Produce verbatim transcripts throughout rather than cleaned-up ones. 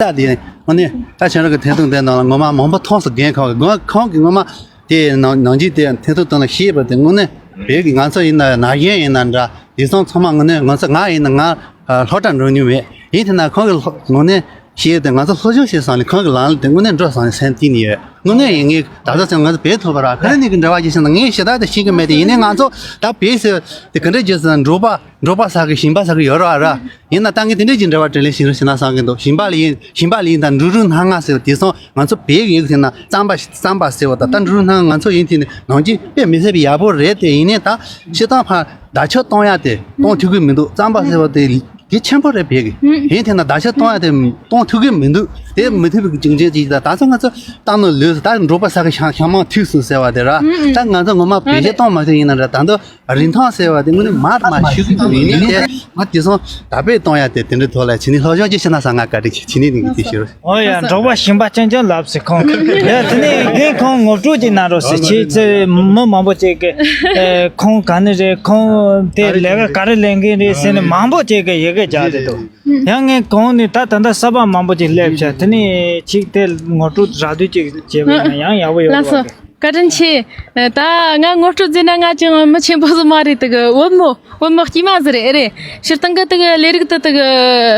ད་དེ་ངོ་ནས་ད་ཁྱེད་རང་གི་ཐེངས་ཐུང་དེ་ནང་ལ་ངོ་མ་མང་པོ་མཐོང་སོང་། རྒན་ཁོང་གི་ངོ་ཁོང་གི་ངོ་མ་དེ་ནང་ནང་ཆེན་དེ་ཐེངས་ཐུང་དང་ལ་ཤེས་པ་དེ་དངོས་གནས་བོད་ཀྱི་ང་ཚོ་ཡིན་ན་ན་གཞོན་ཡིན་ན་འདྲ། དེང་སང་ཚང་མ་དངོས་གནས་ང་ཚོ་ང་ཡིན་ན་ང་སློབ་གྲྭ་འགྲོ་མྱོང་མེད། ཡིན་དེ་ན་ཁོང་གི་སློབ་དངོས་གནས་ཤེས་དེ་ང་ཚོ་སློབ་སྦྱོང་བྱེད་སོང་ནས་ཁོང་གི་ལམ་དེ་དངོས་གནས་འགྲོ་སོང་ནས་སེམས་གཏིང་ནས་ཡོད། དངོས་གནས་ཡིན་ངེས་ད་ལྟ་ཚོ་ང་ཚོ་བོད་ཐུབ་པ་ར་ག་རེ་ནས་གི་འབྲེལ་བ་ཅིག་བྱས་ན་ངས་ཞེ་དྲག་དེ་ཤེས་གི་མེད་དེ། ཡིན་ནའི་ང་ཚོ་ད་བོད་ཟེར་དེ་ག་འདྲ་བྱས་སོང་འབྲོག་པ་འབྲོག་པ་ས་གི་ཞིང་པ་ས་གི་ཡོད་ར་ར། ཡིན་ན་ད་ངས་དེ་འདྲ་ཅིག་འབྲེལ་བ་དྲན་ལེ་ཞིག་རུ་ཞིག་ན་བསམ་གི་འདུག་ཞིང་པ་ལ་ཡིན་ཞིང་པ་ལ་ཡིན་ད་འབྲུ་རིགས་སྣ་ལྔ་ཟེར་བ་དེ་སོང་ང་ཚོ་བོད་ཡིག་དེ་ན་རྩམ་པ་རྩམ་པ་ཟེར་བ་ད་ད་འབྲུ་རིགས་སྣ་ལྔ་ང་ཚོ་ཡིན་དེ་ནི་ནང་ཆེན་དཔེ་མི་སྲིད་པའི་ཡག་པོ་རེད་དེ། ཡིན་ནའི་ད་སྤྱིར་བཏང་ཕར་བརྡ་ཁྱབ་གཏོང་ཡ་དེ་གཏོང་ཐུབ་གི་མི་འདུག་རྩམ་པ་ཟེར་བ་དེ་གལ་ཆེན་པོ་རེད་བོད་ཀྱི། ཡིན་དེ་ན་བརྡ་ཁྱབ་གཏོང་ཡ་དེ་གཏོང་ཐུབ་གི་མི་འདུག་དེ་མི་ཐུབ་པའི་རྒྱུ་མཚན་ཅིག་ད་ད་ཚོ་ང་ཚོ་ད་ནི་ལོས་ད་འབྲོག་པ་ས་གི་ཤང་ཤང་མང་ཐུག་སོང་ཟེར་བ་དེ་ར། ད་ང་ཚོ་ངོ་མ་བེད་སྤྱོད་གཏོང་མ་ཐུབ་ཡིན་ན་འདྲ། ད་འདི་རིན་ཐང་ཟེར་བ་དེ་དངོས་གནས་མར་མར་ཞུ་གི་འདུག་ཡིན་ནའི་དེ་ང་དེ་སོང་ད་བེད་གཏོང་ཡ་དེ་དེ་འདྲའི་ཐོག་ལ་བྱས་ནས་སློབ་སྦྱོང་ཅིག་བྱས་ན་བསམ། ང་བཀའ་དྲིན་ཆེ་བྱས་ནས་ནི་དེ་ཞུ་རོགས། ཨོ་ཡ། འབྲོག་པ་ཞིང་པ་ཅན་ཅན་ལབ་ཟེར་ཁོང་། ཡ་དེ་ནས་རྒན་ཁོང་ངོ་སྤྲོད་ཅིག་གནང་རོགས་ཟེར། ཁྱེད་ཚོས་མི་མང་པོ་ཅིག་གིས་ཨེ་ཁོང་ག་ནས་རེད། ཁོང་དེ་ལས་ཀ་ག་རེ་ལས་མཁན་རེད་ཟེར་ནས་མང་པོ་ཅིག་གིས་ཡི་གེ་རྒྱག་བསྡད་འདུག་ཡང་ངས་གོང་ནས་ད་ད་ལྟ་གསར་པ་མང་པོ་ཅིག་སླེབས་ཤག་དེ་ནས་ཅིག་དེ་ངོ་སྤྲོད་རགས་བསྡུས་ཅིག་བྱས་པ་ཡིན་ན་ཡང་ཡག་པོ་ཡོད་ལགས་སོ། པ་རེད། བཀའ་དྲིན་ཆེ། ད་ང་ངོ་སྤྲོད་བྱས་ན་ང་ཅང་མི་ཆེན་པོ་ཟིག་མ་རེད། དེ་གི་བུ་མོ་བུ་མོ་སྐྱེས་མ་ཟིག་རེད། ཨེ་རེད། སྤྱིར་བཏང་གི་དེ་གི་ལས་རིགས་དེ་དེ་གི་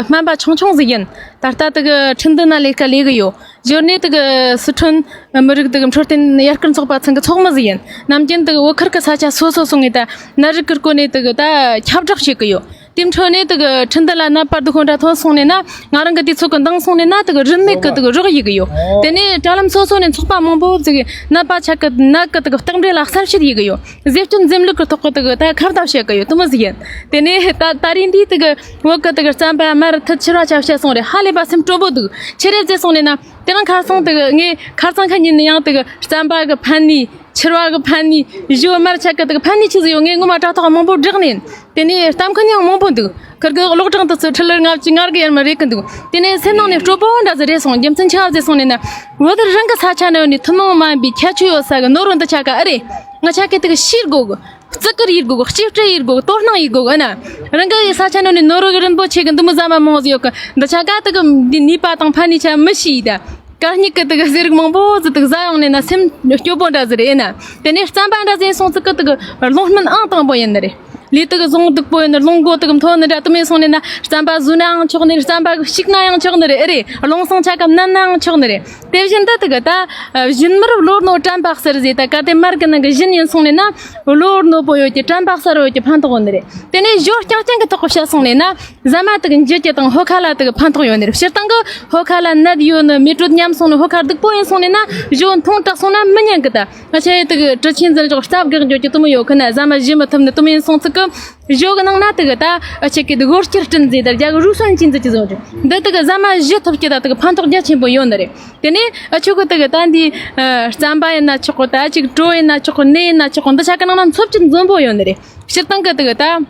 སྨན་པ་ཆུང་ཆུང་ཟིག་ཡིན། ད་ལྟ་དེ་གི་ཁྲིན་ཏུའུ་ན་ལས་ཀ་ལས་གི་ཡོད། འབྱོར་ནས་དེ་གི་སི་ཁྲོན་མི་རིགས་དེ་གི་འཕྲོད་བསྟེན་ཡར་སྐུལ་ཚོགས་པ་ཚང་གི་ཚོགས་མི་ཟིག་ཡིན། ནམ་རྒྱུན་དེ་གི་བོད་ཁུལ་གི་ས་ཆ་སོ་སོ་སོང་ངས་ད་ནད་རིགས་ཀྱི་སྐོར་ནས་དེ་གི་ད་ཁྱབ་བསྒྲགས་བྱེད་གི་ཡོད། དེའི་འཕྲོ་ནས་དེ་གི་ཁྲིན་ཏུའུ་ལ་ནད་པ་སྡུག་ཁོ་འདྲ་ཐོན་སོང་ནས་ན། ང་རང་གི་དུས་ཚོད་གི་འདང་སོང་ནས་ན་དེ་གི་རིན་མེད་གི་དེ་གི་རོགས་ཡེད་གི་ཡོད། དེ་ནས་དྲ་ལམ་སོ་སོ་ནས་ཚོགས་པ་མང་པོ་ཟིག་ནད་པ་ཆ་གི་ནད་གི་དེ་གི་རྟགས་འགྲེལ་ལ་གསལ་བཤད་ཡེད་གི་ཡོད། ཟས་སྤྱོད་འཛེམ་ལུགས་གི་ཐོག་གི་དེ་གི་ད་ཁ་བརྡ་བྱེད་གི་ཡོད། དེ་མོ་ཟིག་ཡིན། དེ་ནས་ད་ད་རིང་འདི་དེ་གི་བོད་གི་དེ་གི་རྩམ་པ་མར་ཐུད་ཕྱུར་བ་ཆ་བཤད་སོང་རེད། ཧ་ལས་པ་སེམས་སྤྲོ་པོ་འདུག་ཆི་རེད་ཟེར་སོང་ནས་ན། དེ་རིང་ཁ་སང་དེ་གི་ངས་ཁ་སང་ཁ་ཉིན་ནས་ཡང་དེ་གི་རྩམ་པ་གི་ཕན་ནུས། ཕྱུར་བ་གི་ཕན་ནུས། ཞོ་མར་ཆ་གི་དེ་གི་ཕན་ནུས་ཆི་ཟིག་ཡོད། ངས་ངོ་མ་དྲ་ཐོག་མང་པོ་བསྒྲགས་ནས། དེ་ནས་གཏམ་མཁན་ཡང་མང་པོ་འདུག་ཁིར་གི་གློག་གྲངས་དེ་ཚོ་ཁྲི་ལར་ལྔ་བཅུ་ང་དགུ་ཡར་མར་རེད་གི་འདུག་དེ་ནས་སེམས་ནང་ནས་སྤྲོ་པོ་འདྲ་ཟིག་རེད་སོང་། རྒྱུ་མཚན་ཆི་ཟིག་སོང་ནས་ན། བོད་རང་གི་ས་ཆ་ནས་ནི་ཐུན་མོང་མ་ཡིན་པའི་ཁྱད་ཆོས་ཡོད་ས་གི་ནོར་བུ་འདི་ཆ་ག་ཨེ་རེད། ང་ཆ་གི་དེ་གི་ཤེས་དགོས་གི། བརྩི་བཀུར་ཡེད་དགོས་གི། གཅེས་སྤྲས་ཡེད་དགོས་གི། དོ་སྣང་ཡེད་དགོས་གི། ཨེ་ན། རང་གི་ས་ཆ་ནས་ནི་ནོར་བུ་གི་རིན་པོ་ཆེ་གི་འདི་མོ་ཟ་མ་མང་ཟིག་ཡོད་གི། འདི་ཆ་ག་དེ་གི་འདི་ནུས་པ་དང་ཕན་ནུས་ཆ་མི་ཤེས་ཡི་ད། གད་སྙིགས་ཀྱི་དེ་གི་ཟས་རིགས་མང་པོ་ཟིག་དེ་གི་ཟ་ཡོང་ནས་ན་སེམས་སྐྱོ་པོ་འདྲ་ཟིག་རེད། ཨེ་ན། དེ་ནས་རྩམ་པ་འདྲ་ཟིག་སོང་ཙི་གི་དེ་གི་རླུང་སྨན་ཨང་དང་པོ་ཡིན་ནི་རེད། ལུས་དེ་གི་བཟང་སྡུག་པོ་ཡིན་ནི། རླུང་མགོ་དེ་གི་མཐོ་ནི་འདྲ་དེ་མོ་སོང་ནས་ན་རྩམ་པ་ཟོས་ནའང་ཆོག་ནི་རེད། རྩམ་པ་གི་བཤིག་ནའང་ཆོག་ནི་རེད། ཨེ་རེད། རླུང་སེང་ཆ་ག་མནན་ནའང་ཆོག་ནི་རེད། དེ་བཞིན་དུ་དེ་གི་ད་བཞིན་མར་བློར་ནོ་དྲན་པ་གསར་ཟེར། ད་ག་དེ་མར་གི་ནང་གི་བཞིན་ཡིན་སོང་ནས་ན་བློར་ནོ་པོ་ཡོད་ཀྱི་དྲན་པ་གསར་ཡོད་ཀྱི་ཕན་ཐོགས་ཡོད་ནི་རེད། དེ་ནས་ཞོ་རྐྱང་རྐྱང་གི་ཐོག་གི་བཤད་སོང་ནས་ན། ཟ་མ་དེ་གི་འཇུ་རྒྱུ་དང་ཕོ་ཁ་ལ་དེ་གི་ཕན་ཐོགས་ཡོད་ནི་རེད། སྤྱིར་བཏང་གི་ཕོ་ཁ་ལ་ནད་ཡོད་ནི་མེ་དྲོད་ཉམས་སོང་ནི་ཕོ་ཁ་སྡུག་པོ་ཡིན་སོང་ནས་ན་ཞོ་འཐུང་དྲགས་སོང་ན་མི་ཉན་གི་ད། ང་ཆ་ཡི་དེ་གི་དྲི་ཆེན་འཛིན་ཅོག་རྩ་བཀག་འཇོག་གི་དེ་མོ་ཡོད་གི་ན་ཟ་མ་ཞུ་མི་ཐུབ་ནི་དེ་མོ་ཡིན་སོང་ཚིག་གི། ཞོ་གི་ནང་ན་དེ་གི་ད་ཨ་ཆེ་གི་དེ་གི་ཝོར་ཅེར་ཏིན་ཟེར་ད་རྒྱ་གི་རུས་སུན་ཅིན་ཟེར་གི་བཟོ་རྒྱུ་འདི་དེ་གི་ཟ་མ་ཞུ་ཐུབ་ཀྱི་ད་དེ་གི་ཕན་ཐོགས་རྒྱ་ཆེན་པོ་ཡོད་ནི་རེད། དེ་ནས་ཨ་ཆོ་གི་དེ་གི་ད་འདི་རྩམ་པ་ཡིན་ན་ཆོག་གི། ད་ཅིག་གྲོ་ཡིན་ན་ཆོག་གི། ནས་ཡིན་ན་ཆོག་གི། འདི་ཆ་གི་ནང་ན་འཚོ་བཅུད་འཛོམས་པོ་ཡོད་ནི་རེད། སྤྱིར་བཏང་གི་དེ་གི་ད།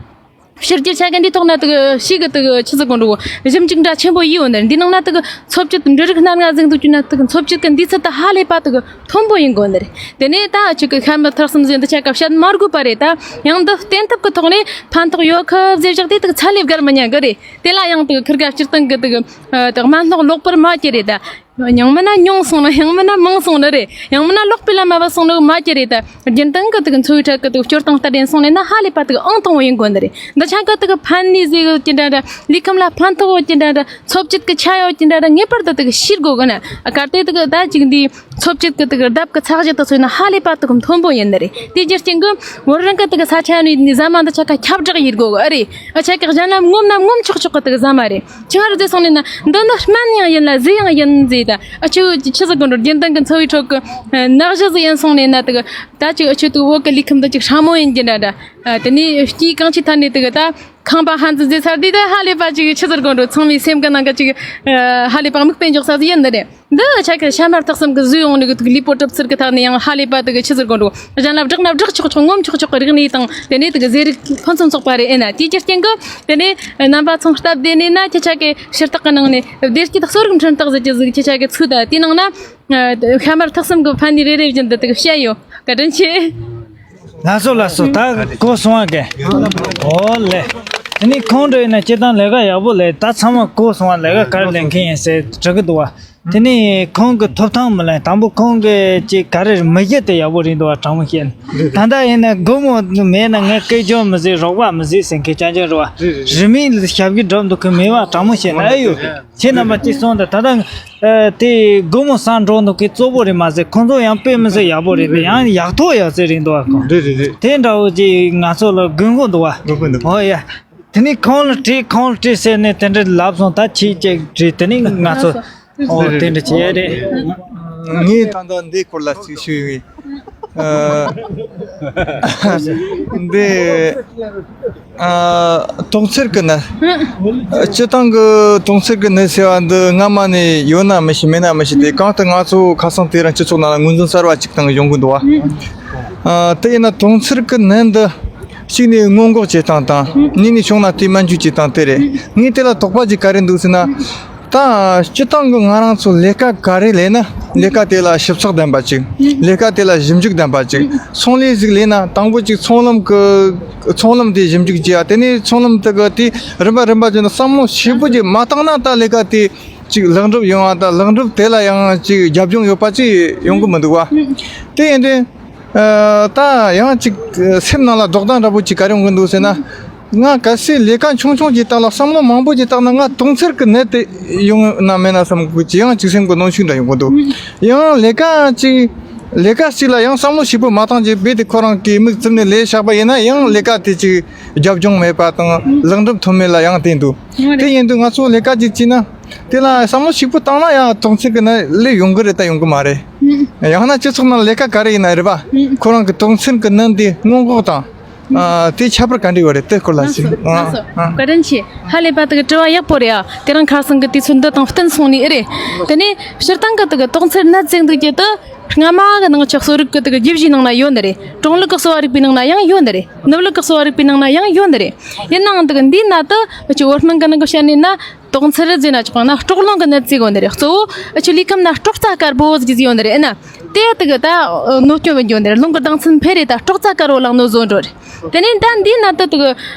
ཕྱི་རྒྱལ་ཆ་ག་འདི་ཐོག་ན་དེ་གི་ཤི་གི་དེ་གི་ཆི་ཟིག་གོ་འགྲོ་གོ་ཞིབ་འཇུག་འདྲ་ཆེན་པོ་ཡིས་ཡོད་ནི་རེད། འདི་ནང་ན་དེ་གི་འཚོ་བཅུད་འབྲུ་རིགས་སྣ་ལྔ་ཟིག་འདུག་རྒྱུ་ན་དེ་གི་འཚོ་བཅུད་ཀྱི་འདུས་ཚད་དེ་ཧ་ལས་པ་དེ་གི་མཐོན་པོ་ཡིན་དགོས་ནི་རེད། དེ་ནས་ད་ཅིག་གི་ཤ་མར་ཐག་གསུམ་ཟེར་འདི་ཆ་ག་བཤད་མ་དགོས་པ་རེད། ད་ཡང་འདི་བསྟེན་ཐབས་ཀྱི་ཐོག་ནས་ཕན་ཐོགས་ཡོད་ཁི་ཟེར་བཞག་དེ་དེ་གི་ཚད་ལས་བརྒལ་མི་ཉན་གི་རེད། དེ་ལ་ཡང་དེ་གི་ཁིར་ག་སྤྱིར་བཏང་གི་དེ་གི་དེ་གི་སྨན་སྣོག་ལོག་པར་མ་གྱུར་རེད་ད། ཡང་མིན་ན་ཉུང་སོང་ན། ཡང་མིན་ན་མང་སོང་ན་རེད། ཡང་མིན་ན་ལོག་པའི་ལམ་མ་བ་སོང་ན་མ་གྱུར་རེད་ད། རྒྱུན་ལྡན་གི་དེ་གི་འཚོ་བའི་ཁྲོད་གི་དེ་གི་སྤྱོད་སྟངས་ལྟར་ཡིན་སོང་ནས་ན་ཧ་ལས་པ་དེ་གི་ཨང་དང་པོ་ཡིན་དགོས་ནི་རེད། འདི་ཆ་ག་དེ་གི་ཕན་ནུས་ཟིག་ཡོད་ཀྱི་འདྲ་འདྲ། ལུས་ཁམས་ལ་ཕན་ཐོགས་ཡོད་ཀྱི་འདྲ་འདྲ། འཚོ་བཅུད་གི་ཆ་ཡོད་ཀྱི་འདྲ་འདྲ། ངེས་པར་དུ་དེ་གི་ཤེས་དགོས་གི་ན། གལ་ཏེ་དེ་གི་ད་ཅིག་འདི་འཚོ་བཅུད་གི་དེ་གི་ལྡབ་གི་ཚད་གཞི་དེ་ཚོ་ཡིན་ན་ཧ་ལས་པ་དེ་གི་མཐོན་པོ་ཡིན་ནི་རེད། དེ་རྒྱུ་རྐྱེན་གི་བོད་རང་གི་དེ་གི་ས་ཆ་ནས་ནི་ཟ་མ་འདི་ཆ་ག་ཁྱབ་བསྒྲགས་ཡེད་དགོས་གི་ཨ་རེད། ཨ་ཆ་གི་གཞན་ལ་ངོམ་ན་ངོམ་ཆོག་ཆོག་གི་དེ་གི་ཟ་མ་རེད། ཆི་ཧར་ཟེར་སོང་ནས་ན་འདི་ནི་སྨན་ཡང་ཡིན་ལ་ཟས་ཡང་ཡིན་ཟེར་ད། ཨ་ཆུ་ཆི་ཟིག་གོ་འགྲོ་རྒྱུན་ལྡན་གི་འཚོ་བའི་ཁྲོད་གི་ནག་ཞི་ཟིག་ཡིན་སོང་ནས་ན་དེ་གི་ད་ཅིག་ཨ་ཆུ་དེ་བོད་གི་ལུས་ཁམས་དེ་ཅིག་སྲ་མོ་ཡིན་གྱི་འདྲ་འདྲ། ཨ་དེ་ནས་སྐྱེས་གང་ཆེ་ཐ་ནས་དེ་གི་ད་ཁང་པ་ཧན་ཙི་ཟེར་ཚར་དུས་ད་ཧ་ལས་པ་ཅིག་ཆི་ཟིག་གོ་འགྲོ་ཚང་མའི་སེམས་གི་ནང་གི་ཅིག་ཧ་ལས་པ་དམིགས་པའི་འཇོག་ས་ཟིག་ཡིན་ནི་རེད། འདི་ཆ་གི་ཤ་མར་ཐག་གསུམ་གི་བཟོས་ཡོང་ནི་གི་དུག་ལུས་པོ་གྲུབ་ཚུལ་གི་ཐད་ནས་ཡང་ཧ་ལས་པ་དེ་གི་ཆི་ཟེར་དགོས་འགྲོ། གཞན་ལ་བསྒྲགས་ན་བསྒྲགས་ཆོག་ཆོག་ངོམ་ཆོག་ཆོག་གི་རིག་གནས་དང་དེ་ནས་དེ་གི་ཟས་རིགས་ཕུན་སུམ་ཚོགས་པ་རེད། ཨེ་ན་དེའི་རྒྱུ་རྐྱེན་གི་དེ་ནས་རྣམ་པ་ཚོ་སྟབས་བདེ་ནས་ན་ཁྱེད་ཆ་གི་ཕྱི་རྟགས་གི་ནང་ནས་བདེ་སྐྱིད་གསོ་རིག་འཕྲིན་རྟགས་ཟེར་གྱི་ཟིག་ཁྱེད་ཆ་གི་ཚུད་ད། དེའི་ནང་ན་ཤ་མར་ཐག་གསུམ་གི་ཕན་ནུས་རེ་རེ་བཞིན་དུ་དེ་གི་བཤད་ཡོད། བཀའ་དྲིན་ཆེ། ལགས་སོ་ལགས་སོ། ད་གོ་སོང་བ་གི། ཨོ་ལེ། དེ་ནས་ཁོང་འདྲ་ཡིན་ན་སྤྱིར་བཏང་ལས་ཀ་ཡག་པོ་ལས། ད་ཚང་མ་གོ་སོང་བ། ལས་ཀ་ག་རེ་ལས་མཁན་ཡིན་ཟེར་དྲི་གི་འདུག་བ། དེ་ནས་ཁོང་གི་ཐོབ་ཐང་མི་ལེན། དང་པོ་ཁོང་གི་ཅིག་ག་རེ་མི་གཞི་དེ་ཡག་པོ་རེད་འདུག་བ། དྲང་མོ་བཤད་ན། ད་ལྟ་ཡིན་ན་སྒོར་མོ་མེད་ན་ངས་སྐད་ཆ་མི་བཟོ། རོགས་པ་མི་བཟོ་ཟེར་མཁན་རྐྱང་རྐྱང་རེད་བ། རེད་མིང་ལ་ཞབས་ཀྱི་སྒྲུབ་འདུག་གི་མེད་བ། དྲང་མོ་བཤད་ན། ཨེ་ཡོད། ཁྱེད་རྣམ་པ་གཅིག་གསུངས་དང་། ད་ལྟ་ཨ་དེ་སྒོར་མོ་ཟ་འགྲོ་འདུག་གི་གཙོ་བོ་རེད་མ་ཟད། ཁོང་ཚོ་ཡང་དཔེ་མི་སྲིད་ཡག་པོ་རེད། དེ་ཡང་ཡག་ཐོག་ཡག་ཚད་རེད་འདུག་བ། ཁོང་རེད་རེད་རེད། དེ་འདྲ་བོ་ཅིག་ང་ཚོ་ལ་དགོས་མཁོ་འདུག་བ། དགོས་མཁོ་འདུག་ཨོ་ཡ། དེ་ནས་ཁོང་ལ་དྲིས། ཁོང་ལ་དྲིས་ཟེར་ནས་དེ་འདྲ་ལབ་སོང་། ད་ཁྱེད་ཅིག་དྲིས། དེ་ནས་ང་ཚོ། ཨོ་དེ་འདྲ་བྱས་རེད། ངས་ད་ལྟ་འདིའི་སྐོར་ལ་ཅིག་ཞུ་ཡི། ཨ། འདི། ཨ། དོང་ཚེར་གི་ནད། སྤྱིར་བཏང་གི་དོང་ཚེར་གི་ནད་ཟེར་བ་འདི་སྔ་མ་ནས་ཡོད་ན་མི་ཤེས། མེད་ན་མི་ཤེས་ཏེ། གང་ལྟར་ང་ཚོ་ཁ་སང་དེ་རིང་སྤྱི་ཚོགས་ནང་ལ་ངོས་འཛིན་གསར་བ་ཅིག་བཏང་ཡོང་གི་འདུག་བ། ཨ། དེ་ཡིན་ན་དོང་ཚེར་གི་ནད་འདི་གཅིག་ནས་སྔོན་འགོག་བྱེད་སྟངས་དང་། གཉིས་ནས་བྱུང་ན་དེ་སྨན་བཅོས་བྱེད་སྟངས་དེ་རེད། ངས་དེ་ལ་དོགས་པ་ཅིག་ག་རེ་འདུག་ཟེར་ན། ད་སྤྱིར་བཏང་གི་ང་རང་ཚོ་ལས་ཀ་ག་རེ་ལས་ན་ལས་ཀ་དེ་ལ་ཞིབ་ཚགས་ལྡན་པ་ཅིག་ལས་ཀ་དེ་ལ་ཞིབ་འཇུག་ལྡན་པ་ཅིག་ཚོང་ལས་ཟིག་ལས་ན་དང་པོ་ཅིག་ཚོང་ལམ་གི་ཚོང་ལམ་དེ་ཞིབ་འཇུག་བྱེད་ཡ། དེ་ནས་ཚོང་ལམ་དེ་གི་དེ་རིམ་པ་རིམ་པ་བྱས་ན་བསམ་བློ་ཞིབ་པོ་ཅིག་མ་བཏང་ན་ད་ལས་ཀ་དེ་ཅིག་ལེགས་འགྲུབ་ཡོང་བ་དང་། ལེགས་འགྲུབ་དེ་ལ་ཡང་ཅིག་རྒྱབ་ལྗོངས་ཡོད་པ་ཅིག་ཡོང་གི་མི་འདུག་བ། དེ་ཡིན་དུས། ཨ། ད་ཡང་ཅིག་སེམས་ནང་ལ་དོགས་གཏམ་འདྲ་པོ་ཅིག་ག་རེ་ཡོང་གི་འདུག་ཟེར་ན། ང་གལ་སྲིད་ལས་ཀ་ཆུང་ཆུང་ཅིག་བཏང་ལ་བསམ་བློ་མང་པོ་ཅིག་བཏང་ན། ང་དོང་ཚེར་གི་ནད་དེ་ཡོང་ན་མེད་ན་བསམ་གི་ཅིག་ཡང་ཅིག་སེམས་གི་གནོན་ཤུགས་འདྲ་ཡོང་གི་འདུག་ཡང་ལས་ཀ་ཅིག་ལས་ཀ་ཅིག་ལ་ཡང་བསམ་བློ་ཞིབ་པོ་མ་བཏང་ཅིག་རྦད་དེ་ཁོ་རང་གིས་མིག་བཙུམ་ནས་ལས་བཞག་པ་ཡིན་ན། ཡང་ལས་ཀ་དེ་ཅིག་རྒྱབ་ལྗོངས་མེད་པ་དང་ལེགས་འགྲུབ་ཐོན་མེད་ལ་ཡང་བརྟེན་འདུག་དེ་ཡིན་དུས་ང་ཚོ་ལས་ཀ་ཅིག་བྱས་ན་དེ་ལ་བསམ་བློ་ཞིབ་པོ་བཏང་ན་ཡང་དོང་ཚེར་གི་ནད་ལས་ཡོང་གི་རེད་ད་ཡོང་གི་མ་རེད། ཡང་ན་སྤྱི་ཚོགས་ནང་ལས་ཀ་ག་རེ་ཡིན་ན་རེད་པ། ཁོ་རང་གི་དོང་ཚེར་གི་ནད་འདི་སྔོན་འགོག་དང་། ཨ། དེ་ཁྱད་པར་ག་འདྲ་ཡོད་རེད། དེ་སྐོར་ལ་ཞིག་ཨ། ཨ། བཀའ་དྲིན་ཆེ། ཧ་ལས་པ་དེ་གི་དྲི་བ་ཡག་པོ་རེད་ཨ། དེ་རིང་ཁ་སང་གི་དུས་ཚོད་འདི་དང་བསྟུན་སོང་ནི་ཨེ་རེད། དེ་ནས་སྤྱིར་བཏང་གི་དེ་གི་དོང་ཚེར་ནད་ཟེར་འདུག་རྒྱུ་དེ། སྔ་མ་གི་ནང་ཆོས་གསོ་རིག་གི་དེ་གི་རྒྱུད་བཞིའི་ནང་ན་ཡོད་ནི་རེད། གྲོང་ལུགས་གི་གསོ་བ་རིག་པའི་ནང་ན་ཡང་ཡོད་ནི་རེད། ནུབ་ལུགས་གི་གསོ་བ་རིག་པའི་ནང་ན་ཡང་ཡོད་ནི་རེད། ཡིན་ནའང་དེ་གི་འདིའི་ནད་དེ་ཅིག་བོད་སྨན་གི་ནང་གི་བཤད་ནི་ན། དོང་ཚེར་ཟེར་ན་ཆོག་ག་ན་སྲོག་རླུང་གི་ནད་ཟེར་གོ་ནི་རེད། གཙོ་བོ་ཨ་ཆོ་ལུས་ཁམས་ན་སྲོག་རྩ་དཀར་པོ་ཟིག་ཡོད་ནི་རེད་ཨ་ན། དེ་དེ་གི་ད་གནོད་སྐྱོན་བྱེད་ཀྱི་ཡོད་ནི་རེད། རླུང་གི་ལྡང་ཚད་འཕེལ་རེད། ད་སྲོག་རྩ་དཀར་པོ་ལ་གནོད་བཟོ་འགྲོ་རེད། དེ་ནས་ད་འདིའི་ནད་དེ་དེ་གི་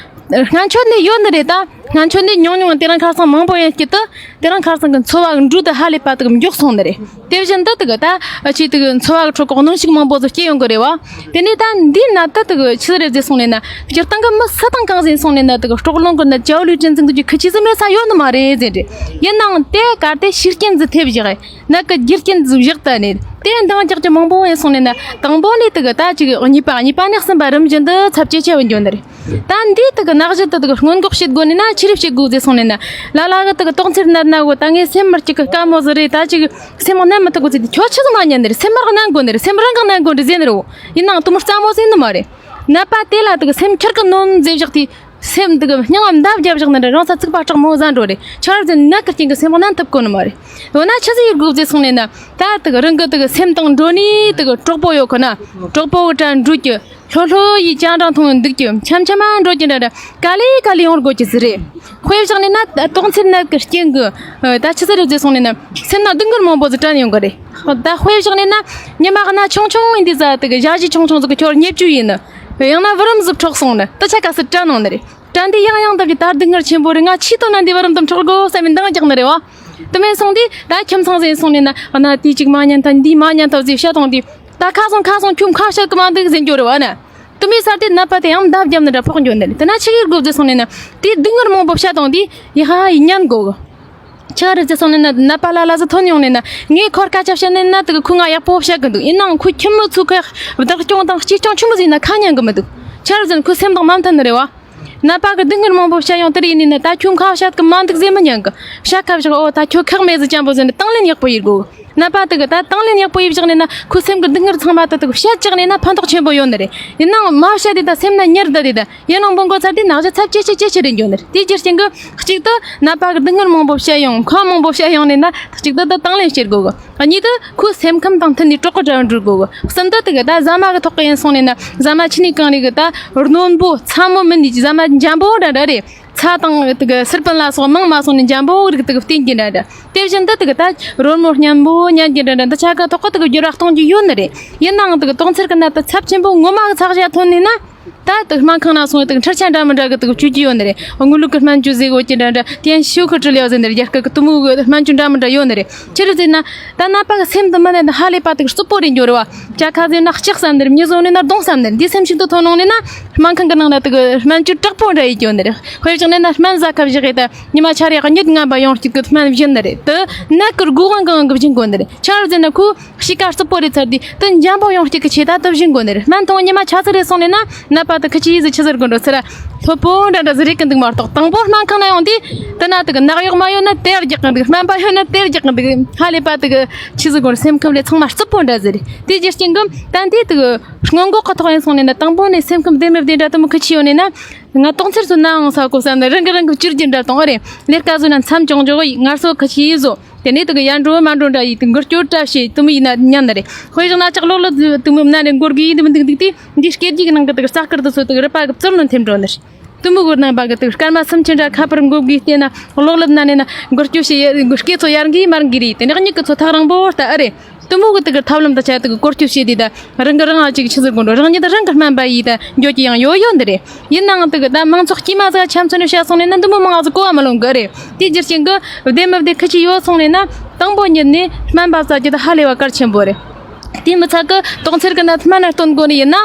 སྔན་ཆད་ནས་ཡོད་ནི་རེད། ད་སྔན་ཆད་ནས་ཉུང་ཉུང་དེ་རིང་ཁ་སང་མང་པོ་ཡིན་རྒྱུ་དེ། དེ་རིང་ཁ་སང་གི་འཚོ་བ་གི་འགྲོས་དེ་ཧ་ལས་པ་དེ་གི་མགྱོགས་སོང་ནི་རེད། དེ་བཞིན་དུ་དེ་གི་ད་ཨ་ཆོ་དེ་གི་འཚོ་བ་གི་ཁྲོད་གི་གནོན་ཤུགས་མང་པོ་ཟིག་སྐྱེ་ཡོང་གི་རེད་བ། དེ་ནས་ད་འདིའི་ནད་དེ་དེ་གི་ཆི་ཟིག་རེད་ཟེར་སོང་ནས་ན། སྤྱིར་བཏང་གི་མི་སུ་དང་གང་ཟིག་ཡིན་སོང་ནས་ན། དེ་གི་སྲོག་རླུང་གི་ནད་ཅའོ་ལུའུ་ཅན་ཟེར་འདུག་རྒྱུ་ཁི་ཆི་ཟིག་མེད་ས་ཡོད་ནི་མ་རེད་ཟེར་རེད། ཡིན་ནའང་དེ་གལ་ཏེ་ཤུགས་རྐྱེན་ཟིག་ཐེབས་བཞག་ནད་གི་རྒྱུ་རྐྱེན་ཟིག་བཞག་ད་ནས་དེ་འདང་རྒྱག་རྒྱུ་མང་པོ་ཡིན་སོང་ནས་ན། དང་པོ་ནས་དེ་གི་ད་ཅིག་གཉིས་པ། གཉིས་པ་ནས་གསུམ་པ། རིམ་བཞིན་དུ་ཚབས་ཇེ་ཆེ་བ་འགྱོ་ནི་རེད། ད་འདིའི་དེ་གི་ནད་གཞི་དེ་དེ་གི་སྔོན་འགོག་བྱེད་དགོས་ནི་ན་ཆི་རེ་བྱེད་དགོས་ཟེར་སོང་ནས་ན། ལ་ལ་གི་དེ་གི་དོང་ཚེར་ནད་ན་གོ། ད་ངའི་སེམས་མི་སྐྱིད་གི། དཀའ་མོ་ཟིག་རེད། ད་ཅིག་སེམས་མ་མནན་མི་ཐུབ་གོ་ཟེར་དུས། ཁྱོད་ཆི་ཟིག་མ་ཉན་ནི་རེད། སེམས་རང་གི་མནན་དགོས་ནི་རེད། སེམས་རང་གི་མནན་དགོས་ནི་རེད་ཟེར་ནི་རེད་བོ། ཡིན་ནའང་དེ་མོ་སླ་མོ་ཟིག་ཡིན་ནི་མ་རེད། ནད་པ་དེ་ལ་དེ་གི་སེམས་ཁྱེར་གི་ནོན་ཟེར་བཞག་དུས། སེམས་དེ་གི་སྙིང་ང་མདའ་བརྒྱབ་བཞག་ནི་འདྲ། རང་ས་ཚིག་པ་དྲག་མོ་ཟ་འགྲོ་རེད། ཆི་རེད་ཟེར་ན་ནད་གི་རྐྱེན་གི་སེམས་མ་མནན་ཐུབ་གོ་ནི་མ་རེད། འོ་ན་ཆི་ཟིག་ཡེད་དགོས་ཟེར་སོང་ནས་ན། ད་དེ་གི་རང་གི་དེ་གི་སེམས་དང་འགྲོགས་ནས་དེ་གི་གྲོགས་པོ་ཡོད་ཁོ་ན། གྲོགས་པོ་གི་གྲལ་འགྲོ་རྒྱུ། ལྷོད་ལྷོད་ཡེད་ཅང་ཀྲང་འཐུང་འདུག་རྒྱུ། འཆམ་འཆམ་འགྲོ་རྒྱུ་འདྲ་འདྲ། ག་ལེ་ག་ལེ་ཡོང་དགོས་རྒྱུ་ཟིག་རེད། དཔེ་བཞག་ནས་ན་དོང་ཚེར་ནད་གི་རྐྱེན་གི། ད་ཆི་ཟིག་རེད་ཟེར་སོང་ནས་ན། སེམས་ན་སྡུག་བསྔལ་མང་པོ་ཟིག་དྲན་ཡོང་གི་རེད། ད་དཔེ་བཞག་ནས་ན། ཉི་མ་གནའ་ཆུང་ཆུང་ཡིན་དུས་ཟ་དེ་གི་ཞ་ཞི་ཆུང་ཆུང་ཟིག་གིས་ཁྱོད་བརྙས་བཅོས་ཡས་ནི། ཡང་ན་བུ་རམ་ཟིག་འཕྲོག་སོང་ནི། དེ་ཆ་ག་ཟིག་དྲན་ཡོང་ནི་རེད། དྲན་དུས་ཡང་ཡང་འདི་གི་ད་སྡུག་བསྔལ་ཆེན་པོ་རེད། ང་ཆི་ཐོག་ན་འདི་བུ་རམ་དེ་འཕྲོག་དགོས་བསམ་པའི་འདང་རྒྱག་ནི་རེད་བ། དེ་མིན་སོང་དུས་ད་ཁྱིམ་ཚང་ཟིག་ཡིན་སོང་ནས་ན། གནའ་དེ་གཅིག་མ་ཉན་ཐལ། འདི་མ་ཉན་ཐལ་ཟེར་བཤད་བཏང་དུས། ད་ཁ་སང་ཁ་སང་ཁྱོད་ཁ་བཤད་གི་མ་འདུག་ཟེར་རྒྱུ་རེད་བ་ན། དེ་མིན་ས་དེ་ནད་པ་དེ་ཡང་མདའ་བརྒྱབ་ནི་འདྲ་ཕོག་འགྱོ་ནི་རེད། དེ་ན་ཆི་ཡེད་དགོས་ཟེར་སོང་ནས་ན། དེ་སྡུག་བསྔལ་མང་པོ་བཤད་བཏང་དུས་ཡ་ཧ་ཡེད་ཉན་དགོས་གི། ཆི་རེད་ཟེར་སོང་ནས་ན། ནད་པ་ལ་ལ་ཟིག་ཐོན་ཡོང་ནས་ན། ངས་ཁོར་སྐད་ཆ་བཤད་ནས་ན་དེ་གི་ཁོས་ང་ཡག་པོ་བཤད་གི་འདུག་ཡིན་ནའང་ཁོའི་ཁྱིམ་མི་ཚོ་ཁོ་བདག་སྐྱོང་དང་གཅེས་སྐྱོང་ཆི་མོ་ཟིག་ཡེད་ན་ཁ་ཉན་གི་མི་འདུག་ཆི་རེད་ཟེར་ན་ཁོའི་སེམས་དང་མ་མཐུན་ནི་རེད་བ། ནད་པ་གི་སྡུག་བསྔལ་མང་པོ་བཤད་ཡོང་དེ་རེད། ཡིན་ནི་ན་ད་ཁྱོད་ཁ་བཤད་གི་མ་འདུག་ཟེར་མི་ཉན་གི། བཤད་ཁ་བཞག་འོ་ད་ཁྱོད་ཁག་མེད་ཟིག་ཅན་པོ་ཟེར་ནས་དང་ལེན་ཡག་པོ་ཡེད་དགོས་གི། ནད་པ་དེ་གི་ད་དང་ལེན་ཡག་པོ་ཡེད་བཞག་ནས་ན། ཁོའི་སེམས་གི་སྡུག་བསྔལ་ཚང་མ་ད་དེ་གི་བཤད་བཞག་ནས་ན་ཕན་ཐོགས་ཆེན་པོ་ཡོད་ནི་རེད། ཡིན་ནའང་མ་བཤད་དེ་ད་སེམས་ན་ཉར་བསྡད་དེ་ད། ཡིན་ནའང་མི་མགོ་ཚར་དེ་ནད་གཞི་ཚབས་ཇེ་ཆེ་ཇེ་ཆེ་རེད་འགྱོ་ནི་རེད། དེའི་རྒྱུ་རྐྱེན་གི་གཅིག་ཏུ་ནད་པ་གི་སྡུག་བསྔལ་མང་པོ་བཤད་ཡོང་། ཁ་མང་པོ་བཤད་ཡོང་ནས་ན་གཅིག་ཏུ་ད་དང་ལེན་བྱེད་དགོས་གི། གཉིས་དུ་ཁོའི་སེམས་ཁམས་དང་མཐུན་ནས་གྲོགས་གི་གྲལ་འགྲོ་དགོས་གི། གསུམ་དུ་དེ་གི་ད་ཟ་མ་གི་ཐོག་གི་ཡིན་སོང་ནས་ན། ཟ་མ་ཆི་ནས་གང་རེད་གི། ད་རྣོན་པོ་ཚ་མོ་མིན་ནི་ཟ་མ་འཇམ་པོ་འདྲ་འདྲ་རེད། ཚྭ་དང་དེ་གི་སིར་པན་ལ་སོགས་མང་མ་སོང་ནས་འཇམ་པོ་རིགས་དེ་གི་བསྟེན་རྒྱུ་འདྲ་འདྲ། དེ་བཞིན་དུ་དེ་གི་ད་རོལ་མོ་སྙན་པོ་ཉན་རྒྱུ་འདྲ་འདྲ། འདི་ཆ་ག་ཐོག་གི་དེ་གི་འགྱུར་བ་གཏོང་རྒྱུ་ཡོད་ནི་རེད། ཡིན་ནའང་དེ་གི་དོང་ཚེར་གི་ནད་དེ་ཚབས་ཆེན་པོ་ངོ་མ་གི་ཚད་གཞི་ཐོན་ནས་ན། ད་དུ་སྨན་ཁང་ན་སོང་དུ་འཕྲུལ་ཆས་འདྲ་མི་འདྲ་གི་དུ་བཅུག་གི་ཡོད་ནི་རེད། དངུལ་ལུག་གི་སྨན་བཅོས་ཟེར་གོ་གི་འདྲ་འདྲ་དེ་ཡང་ཤོ་ཁུ་ཁྲི་ལེའོ་ཟེར་ནི་རེད། རྒྱ་སྐད་གི་དུ་མོ་གི་སྨན་བཅོས་འདྲ་མི་འདྲ་ཡོད་ནི་རེད། ཆི་རེད་ཟེར་ན། ད་ནད་པ་གི་སེམས་དུ་མི་ནས་ཧ་ལས་པ་དུ་རྩུབ་པོ་རེད་འགྱོ་རེད་བ། ཅ་ཁ་ཟེར་ན་ལྕགས་ཟམ་ནི་རེད། མྱི་བཟོ་ནི་ན་རྡུང་ཟམ་ནི་རེད། འདི་སེམས་ཤིག་ཏུ་ཐོན་ནོ་ནི་ན། སྨན་ཁང་གི་ནང་ན་དུ་གི་སྨན་བཅོས་དྲག་པོ་འདྲ་ཡིན་གྱོ་ནི་རེད། དཔེ་བཞག་ནི་ན་སྨན་ཟ་ཁབ་བཞག་གི་ད་ཉི་མ་ཆ་རེ་གཉིད་ངན་པ་ཡོང་གཅིག་གི་སྨན་བཞིན་ནི་རེད། དུ་ནད་ཀི་སྒོ་གང་གང་གི་བཞིན་གོ་ནི་རེད། ཆ་ར་ཟེར་ན་ཁུ། གཤིས་ཀ་རྩུབ་པོ་རེད་ཚར་དུས་དུ་འཇམ་པོ་ཡོང་གཅིག་གི་ཆེད་ད་དུ་བཞིན་གོ་ནི་རེད། སྨན་ཐུང་ཉི་མ་ཆ་ཚ་རེ་སོང་ནས་ན་ནད་པ་དུ་ཁི་ཆི་ཡི་ཟི་ཆི་ཟེར་གོ་འགྲོ་ཚེ་ར། ལྷོད་པོ་འདྲ་འདྲ་ཟི་རེད་གི་འདུག་མ་གཏོགས་དང་པོ་སྨན་ཁང་ན་ཡོང་དུས་དུ་ན་དུ་གི་ནག་གཡོག་མ་ཡོད་ན་དེར་རྒྱག་གི་འདུག་སྨན་པ་ཡོད་ན་དེར་རྒྱག་གི་འདུག་ཧ་ལས་པ་དུ་གི་ཆི་ཟི་གོ་སེམས་ཁམས་ལས་ཚང་མ་རྩུབ་པོ་འདྲ་ཟི་རེད། དེ་རྒྱུ་རྐྱེན་གི་ད་འདི་དུ་གི་སྔོན་འགོག་གི་ཐོག་ཡིན་སོང་ནས་ན་དང་པོ་ནས་སེམས་ཁམས་བདེ་མི་བདེ་འདྲ་དུ་མི་ཁི་ཆི་ཡོད་ནས་ན། ང་དོང་ཚེར་སུ་ནའང་ས་གོ་ས་ནས་རང་གི་རང་གི་བཅུར་རྒྱུ་འདྲ་དང་ཨ་རེ་ལས་ཀ་བཟོ་ན་མཚམས་ཅུང་འཇོག་ཡིག་ངར་སོ་ཁི་ཆི་ཡིས་བཟོ། དེ་ནས་དུ་གི་ཡར་འགྲོ་མར་འགྲོ་འདྲ་ཡིས་དུ་འགུལ་སྐྱོད་བཀྲ་ཤིས་དུ་མི་ཡིན་ན་ཉན་ནི་རེད། དཔེ་བཞག་ན་ལྕགས་ལོག་ལོ་དུ་མི་མནའ་ནས་འགོར་གི་ཡིན་དུ་མི་འདུག་འདུག་དུས་འདི་སྐད་ཀྱི་ནང་གི་དུ་གི་ས་དཀར་དུ་ཚོ་དུ་གི་རི་པ་གི་བཙོལ་ནོ་འཐེམ་འགྲོ་ནི་རེད། དུ་མི་གོ་ནང་པ་གི་དུ་གི་སྐར་མ་སུམ་ཅུ་འདྲ་ཁ་པར་འགོ་གི་བལྟས་ན་ལོག་ལོ་མནའ་ནས་ན་འགུལ་སྐྱོད་བྱེད་ཡ་འགུལ་སྐད་ཚོ་ཡར་འགི་མར་འགི་རེད། དེ་ནས་གཉིད་ཀྱི་ཚོ་ཐག་རིང་པོ་ལྟ་ཨ་རེད། དུ་མོ་གི་དུ་གི་ཐབས་ལམ་དུ་ཆ་དུ་གི་བཀོལ་སྤྱོད་བྱེད་དུས་ད་རང་གི་རང་ཨ་ཅིག་ཆི་ཟིག་དགོས་འགྲོ། རང་ཉིད་དུ་རང་གི་སྨན་པ་ཡིས་ད་འགྱོ་གི་ཡང་ཡོད་ཡོད་འདི་རེད། ཡིན་ནའང་དུ་གི་ད་མང་ཚོགས་དཀྱུས་མ་ཟིག་ཆ་མཚོན་ནས་བཤད་སོང་ནས་ན་འདི་མོ་མང་ང་ཟིག་གོ་བ་མ་ལོན་གི་རེད། དེའི་རྒྱུ་རྐྱེན་གི་བདེ་མི་བདེ་ཁི་ཆི་ཡོད་སོང་ནས་ན་དང་པོ་ཉིད་ནས་སྨན་པ་ཟ་རྒྱུ་ད་ཧ་ལས་པ་གལ་ཆེན་པོ་རེད། དེ་མི་ཚད་གི་དོང་ཚེར་གི་ན་སྨན་ན་སྟོན་དགོས་ནི་ཡིན་ན་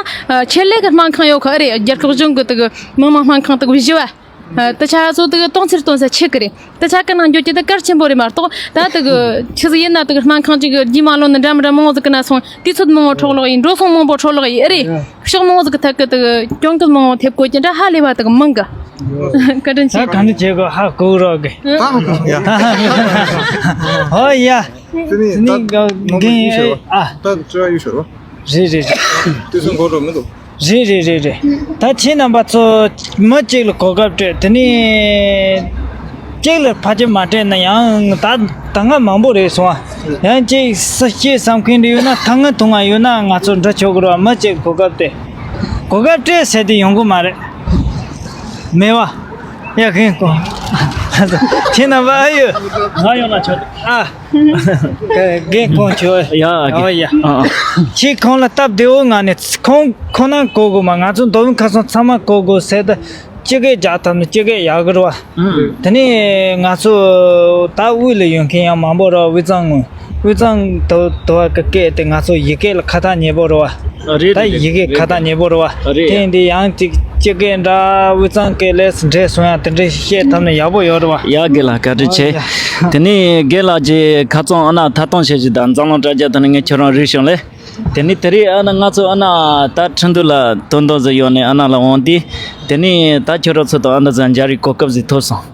ཆེད་ལས་གི་སྨན་ཁང་ཡོད་གི་རེད། རྒྱལ་ཁབ་གཞུང་གི་དུ་གི་མི་དམངས་སྨན་ཁང་དུ་གི་བཞི་བ། ཨ། དེ་ཆ་སོ་དེ་གི་དོང་ཚེར་སྟོན་ས་ཆེ་གི་རེད། དེ་ཆ་གི་ནང་འགྱོ་རྒྱུ་དེ་གལ་ཆེན་པོ་རེད་མ་གཏོགས། ད་དེ་གི་ཆི་ཟིག་ཡིན་ན་དེ་གི་སྨན་ཁང་ཅིག་གི་རྒྱུས་མ་ལོན་ནི་འདྲ་མི་འདྲ་མང་བོ་ཟིག་གི་ན་སོང་དུས་ཚོད་མང་བོ་འཕྲོ་བརླག་ཡིན། འགྲོ་སོང་མང་པོ་འཕྲོ་བརླག་ཡིན་ཨེ་རེད། ཕྱོགས་མང་བོ་ཟིག་གི་ཐད་གི་དེ་གི་གྱོང་གུད་མང་བོ་ཐེབས་དགོས་ཀྱི་འདྲ་ཧ་ལས་པ་དེ་གི་མང་གི། བཀའ་དྲིན་ཆེ། ད་ག་འདྲ་བྱེད་དགོས་ཧ་གོ་རོགས་གི། ད་ཧ་གོ་ཡ། ཧོ་ཡ། དེ་ནི་ད་ནི་ག་མང་པོ་ཡུལ་ཤོར་བ། ཨ། ད་བཅོ་བ་ཡུལ་ཤོར་བ། རེད་རེད་རེད། དེ་ཚོ་འགོ་འགྲོ་མི་འདུག་རེད་རེད་རེད་རེད། ད་ཁྱེད་རྣམ་པ་ཚོ་མི་གཅིག་ལ་གོ་སྐབས་སྤྲད། དེ་ནས་གཅིག་ལ་ཕལ་ཆེར་མ་སྤྲད་ན་ཡང་ད་ད་སྔ་མང་པོ་རེད་སོང་ཨ། ཡང་གཅིག་སུ་སྐྱེས་བསམ་མཁན་འདྲ་ཡོད་ན་ད་སྔ་དུང་ང་ཡོད་ན་ང་ཚོ་འདྲི་ཆོག་གི་རེད་བ། མི་གཅིག་གོ་སྐབས་སྤྲད། གོ་སྐབས་སྤྲད་ཟེར་དེ་ཡོང་གི་མ་རེད། མེད་བ། ཡ་རྒན་ཁོང་། ཁྱེད་རྣམ་པ་ཨ་ཡོད། ང་ཡོང་ན་ཆོག་ཨ། རྒན་ཁོང་ཁྱོད། ཡ་ཨ་ཡ། ཨ་ཨ། ཁྱེད་ཁོང་ལ་སྟབས་བདེ་བོ་ངང་ནས་ཁོང་ཁོ་ན་གོ་དགོས་མ། ང་ཚོ་མདོ་དབུས་ཁམས་གསུམ་ཚང་མ་གོ་དགོས་ཟེར་ད་སྤྱི་སྐད་རྒྱག་ཐབས་ནི་སྤྱི་སྐད་ཡག་གི་རེད་བ། ཨུ། དེ་ནས་ང་ཚོ་ད་དབུས་ལ་ཡོད་མཁན་ཡང་མང་པོ་རེད་བ། དབུས་གཙང་ངོས། དབུས་གཙང་དུ་དུ་བ་གི་སྐད་དེ་ང་ཚོ་ཡི་གེ་ལ་ཁ་ཐག་ཉེ་པོ་རེད་བ། རེད་ད་རེད་ཡི་གེ་རེད་ཁ་ཐག་ཉེ་པོ་རེད་བ། རེད། དེ་ཡིན་དུས་ཡང་ཅིག་སྤྱི་སྐད་འདྲ་དབུས་གཙང་སྐད་ལས་འདྲེས་སོང་ཡང་དེ་འདྲས་བཤད་ཐུབ་ན་ཡག་པོ་ཡོད་རེད་བ། ཡ་རྒན་ལགས་བཀའ་དྲིན་ཆེ། ཨོ་ཡ། དེ་ནས་རྒན་ལགས་ཀྱིས་ཁ་རྩང་ཨ་ན་ཐད་གཏོང་བྱེད་ཀྱི་དང་འཛམ་གླིང་དྲ་རྒྱ་དེ་ནས་ངས་ཁྱོད་རང་རིག་བྱུང་ལེ། དེ་ནས་དེ་རིང་ཨ་ན་ང་ཚོ་ཨ་ན་ད་ཁྲིན་ཏུ་ལ་དོན་དག་ཟིག་ཡོད་ནས་ཨ་ན་ལ་འོང་དུས། དེ་ནས་ད་ཁྱོད་རང་ཚོ་དང་ཨ་ན་ཟིག་མཇལ་བའི་གོ་སྐབས་ཟིག་ཐོབ་སོང་།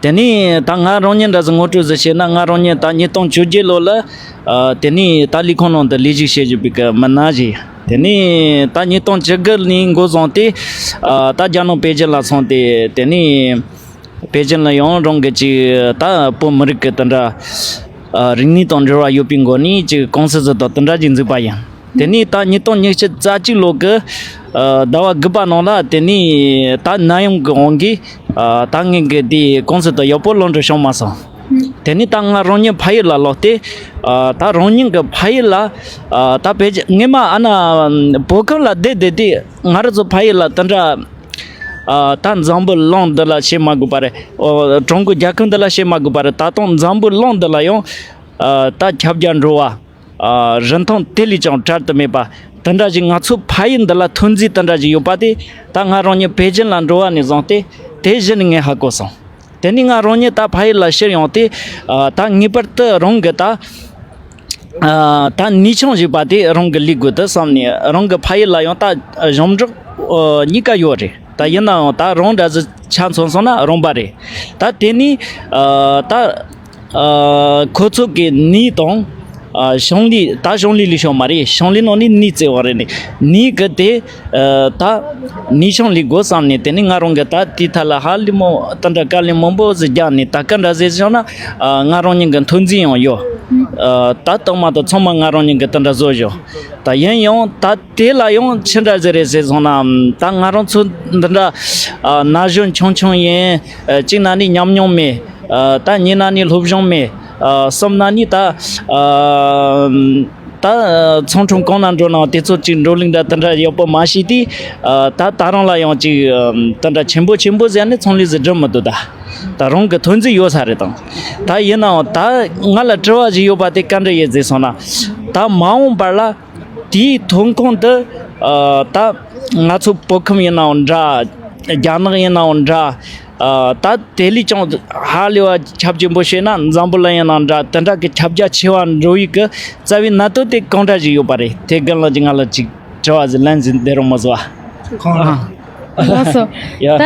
དེ་ནས་ད་ང་རང་ཉིད་འདྲ་ཟིག་ངོ་སྤྲོད་ཟིག་བྱས་ན། ང་རང་ཉིད་ད་ཉིས་སྟོང་བཅོ་བརྒྱད་ལོ་ལ། ཨ། དེ་ནས་ད་ལས་ཁུངས་ནང་དུ་ལས་ཞུགས་བྱེད་བཞིན་པའི་གི་མི་སྣ་ཞིག་དེ་ནས་ད་ཉིས་སྟོང་བཅུ་དགུ་ནས་འགོ་བཟུང་སྟེ། ཨ། ད་རྒྱ་ནག་པེ་ཅིན་ལ་སོང་སྟེ། དེ་ནས་པེ་ཅིན་ལ་ཡང་རང་གི་ཅིག་ད་བོད་མི་རིགས་ཀྱི་དེ་འདྲ། ཨ། རིག་གནས་དང་འབྲེལ་བ་ཡོད་པའི་སྒོ་ནས་ཅིག་ཀུང་སི་ཟིག་དང་དེ་འདྲ་ཅིག་འཛུགས་པ་ཡིན། དེ་ནས་ད་ཉིས་སྟོང་ཉི་ཤུ་རྩ་གཅིག་ལོ་གི། ཨ། ཟླ་བ་དགུ་པ་ནང་ལ་དེ་ནས་ད་ནད་ཡམས་ཀྱི་དབང་གིས། ཨ། ད་ངས་གི་དེ་ཀུང་སི་དང་ཡག་པོ་ལོན་འགྲོ་བྱུང་མ་སོང་། དེ་ནས་ད་ང་རང་ཉིད་ཕ་ཡུལ་ལ་ལོག་སྟེ། ཨ། ད་རང་ཉིད་ཀྱི་ཕ་ཡུལ་ལ། ཨ། ད་བེད་ངས་མ་ཨ་ན་བོད་ཁམས་ལ་བསྡད་བསྡད་དུས་ང་རང་ཚོ་ཕ་ཡུལ་ལ་དེ་འདྲ། ཨ། ད་འཛམ་བུ་གླིང་འདི་ལ་བཤད་མ་དགོས་པ་རེད། ཨོ། ཀྲུང་གོ་རྒྱལ་ཁབ་འདི་ལ་བཤད་མ་དགོས་པ་རེད། ད་དུང་འཛམ་བུ་གླིང་འདི་ལ་ཡང་། ཨ། ད་ཁྱབ་རྒྱ་འགྲོ་བ། ཨ། རིན་ཐང་དེ་ལས་ཀྱང་བྲལ་དུ་མེད་པ། དེ་འདྲ་ཞིག་ང་ཚོ་ཕ་ཡུལ་འདི་ལ་ཐོན་རྫས་དེ་འདྲ་ཞིག་ཡོད་པ་དེ། ད་ང་རང་ཉིད་པེ་ཅིན་ལ་འགྲོ་བ་ནས་བཟུང་སྟེ་དེ་གཞི་ནས་ངས་ཧ་གོ་སོང་། དེ་ནས་ང་རང་ཉིད་ད་ཕ་ཡུལ་ལ་ཕྱིར་ཡོང་སྟེ། ཨ། ད་ངེས་པར་དུ་རང་གི་ད། ཨ། ད་ནུས་ཆུང་ཞིག་པ་དེ་རང་གི་ལས་དགོས་དུ་བསམ་ནས། རང་གི་ཕ་ཡུལ་ལ་ཡང་ད་ཞབས་འདེགས། ཨ། གཉིས་ཀ་ཡོད་རེད། ད་ཡིན་ནའང་ད་རང་འདྲ་ཟིག་ཆ་མཚོན་སོང་ན་རང་པ་རེད། ད་དེ་ནས། ཨ། ད། ཨ། ཁོ་ཚོ་གི་ནུས་དང་། ཨ། ཞིང་ལས། ད་ཞིང་ལས་ལས་ཤོག་མ་རེད། ཞིང་ལས་ནང་ནས་ནུས་བཙལ་བ་རེད་ནས། ནུས་གི་དེ། ཨ། ད་ནུས་ཆུང་ལས་དགོས་བསམ་ནས། དེ་ནས་ང་རང་གི་ད་དེའི་ཐད་ལ་ཧ་ལས་མོ་ད་འདྲ་དཀའ་ལས་མང་པོ་ཟིག་རྒྱག་ནས། ད་ག་འདྲ་ཟེར་བྱུང་ན། ཨ། ང་རང་ཉིད་ཀྱི་ཐོན་རྫས་ཡང་ཡོད། ཨ། ད་རྟགས་མ་དང་ཚང་མ་ང་རང་ཉིད་ཀྱི་དེ་འདྲ་བཟོ་བཞག་ད་ཡིན་ཡང་ད་དེ་ལ་ཡང་ཅི་འདྲ་ཟེར་རེད་ཟེར་སོང་ན། ད་ང་རང་ཚོ་འདི་འདྲ། ཨ། ན་གཞོན་ཆུང་ཆུང་ཡིན། ཨ། གཅིག་ན་ནི་ཉམས་མྱོང་མེད། ཨ། ད་གཉིས་ན་ནི་སློབ་སྦྱོང་མེད། ཨ། གསུམ་ན་ནི་ད། ཨ། ད་ཚོང་ཁྲོམ་གང་ན་འགྲོ་ནའང་དེ་ཚོ་ཅིག་འགྲོ་ལུགས་འདྲ་དེ་འདྲ་ཡག་པོ་མ་ཤེས་དུས། ད་ད་རང་ལ་ཡང་ཅིག་དེ་འདྲ་ཆེན་པོ་ཆེན་པོ་ཟེར་ནས་ཚོང་ལས་ཟིག་སྒྲུབ་མི་འདུག་ད་ད་རང་གི་ཐོན་རྫས་ཡོད་ས་རེད་དང་། ད་ཡིན་ནའང་ད་ང་ལ་དྲི་བ་ཞིག་ཡོད་པ་དེ་ག་འདྲ་ཡིན་ཟེར་སོང་ན། ད་མ་འོངས་པར་ལ་དེའི་ཐོན་ཁུངས་དེ་ད་ང་ཚོ་བོད་ཁམས་ཡིན་ནའང་འདྲ། རྒྱ་ནག་ཡིན་ནའང་འདྲ། ཨ། ད་དེ་ལས་ཀྱང་ཧ་ལས་པ་ཁྱབ་ཆེན་པོ་བྱས་ན་འཛམ་བུ་གླིང་ཡིན་ནའང་འདྲ། དེ་འདྲ་གི་ཁྱབ་རྒྱ་ཆེ་བ་འགྲོ་བའི་གི་རྩ་བའི་གནད་དོན་དེ་གང་འདྲ་ཞིག་ཡོད་པ་རེད། དེ་རྒན་ལགས་ཀྱིས་ང་ལ་ཅིག་དྲི་བ་ཟིག་ལན་ཟིག་འདེབས་རོགས་མ་བཟོ་བ། ཁོང་ལ། ལགས་སོ། ཡ། ད་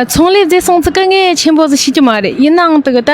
ཚོང་ལས་ཟེར་སོང་ཙི་ག་ངས་ཆེན་པོ་ཟིག་ཤེས་ཀྱི་མ་རེད། ཡིན་ནའང་དེ་གི་ད་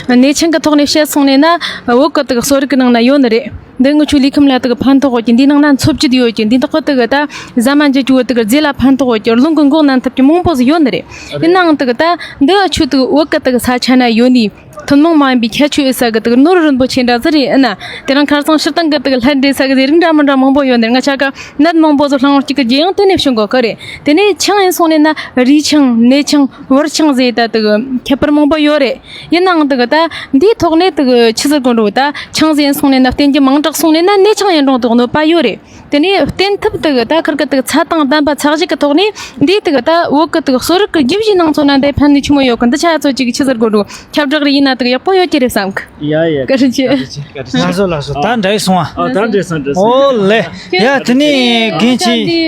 གནས་ཆེན་གི་ཐོག་ནས་བཤད་སོང་ནས་ན། བོད་གི་དེ་གི་གསོ་རིག་གི་ནང་ན་ཡོད་ནི་རེད། འདི་ངི་ཆོའི་ལུས་ཁམས་ལ་དག་ཕན་ཐོགས་ཡོད་ཀྱི། འདིའི་ནང་ན་འཚོ་བཅུད་ཡོད་ཀྱི། འདི་དག་གི་དག་ད་ཟ་མ་འཇུ་རྒྱུ་དག་རྫས་ལ་ཕན་ཐོགས་ཡོད་ཀྱི། རླུང་གི་འགོག་ན་ཐབས་ཀྱི་མང་པོ་ཟིག་ཡོད་ནི་རེད། ཡིན་ནའང་དག་ད་འདི་ཨ་ཆོ་དག་བོད་གི་དག་ས་ཆ་ན་ཡོད་ནི། ཐུན་མོང་མ་ཡིན་པའི་ཁྱད་ཆོས་ཡོད་ས་གི་དག་ནོར་རིན་པོ་ཆེ་འདྲ་ཟིག་རེད། ཨ་ན་དེ་རིང་ཁ་སང་སྤྱིར་བཏང་གི་དག་ལྷད་འདྲེས་ས་གི་ཟས་རིགས་འདྲ་མི་འདྲ་མང་པོ་ཡོད་ནི་རེད། ང་ཆ་ག་ནད་མང་པོ་ཟིག་སློང་བ་གཅིག་གི་རྒྱུ་ཡང་དེ་ནས་བྱུང་གོ་གི་རེད། དེ་ནས་ཆང་ཡིན་སོང་ནས་ན་རུས་ཆང་ནས་ཆང་བུར་ཆང་ཟེར་ད་དག་ཁྱད་པར་མང་པོ་ཡོད་རེད། ཡིན་ནའང་དག་ད་འདིའི་ཐོག་ནས་དག་ཆི་ཟེར་དགོས་འགྲོ། ད་ཆང་ཟེར་སོང་ནས་ན་བསྟེན་རྒྱུ་མང་དྲགས་སོང་ནས་ན་ནས་ཆང་ཡིན་རུང་དག་གནོད་པ་ཡོད་རེད། དེ་ནས་བསྟེན་ཐབས་དག་ད་ཁིར་གི་དག་ཚད་དང་ལྡན་པ་ཚད་གཞི་གི་ཐོག་ནས་འདིའི་དག་ད་བོད་གི་དག་གསོ་རིག་གི་རྒྱུད་བཞིའི་ནང་ཚོ་ན་འདི་ཕན་ནུས་ཆེན་མོ་ཡོད་གི། འདི་ཆ་ཚོ་ཅིག་ཆི་ཟེར་དགོས་འགྲོ། ཁྱབ་བསྒྲགས་རེ་ཡིན་ན་དག་ཡག་པོ་ཡོད་ཀྱི་རེད་བསམ་གི། ཡ་ཡ། བཀའ་དྲིན་ཆེ། བཀའ་དྲིན་ཆེ། བཀའ་དྲིན་ཆེ། ལགས་སོ་ལགས་སོ། ད་འདྲ་ཡི་སོང་ཨ། ཨ། ད་འདྲ་སོང་འདྲ་སོང་། ཨོ་ལེ། ཡ་དེ་ནས་རྒན་ཁྱེད། འདི་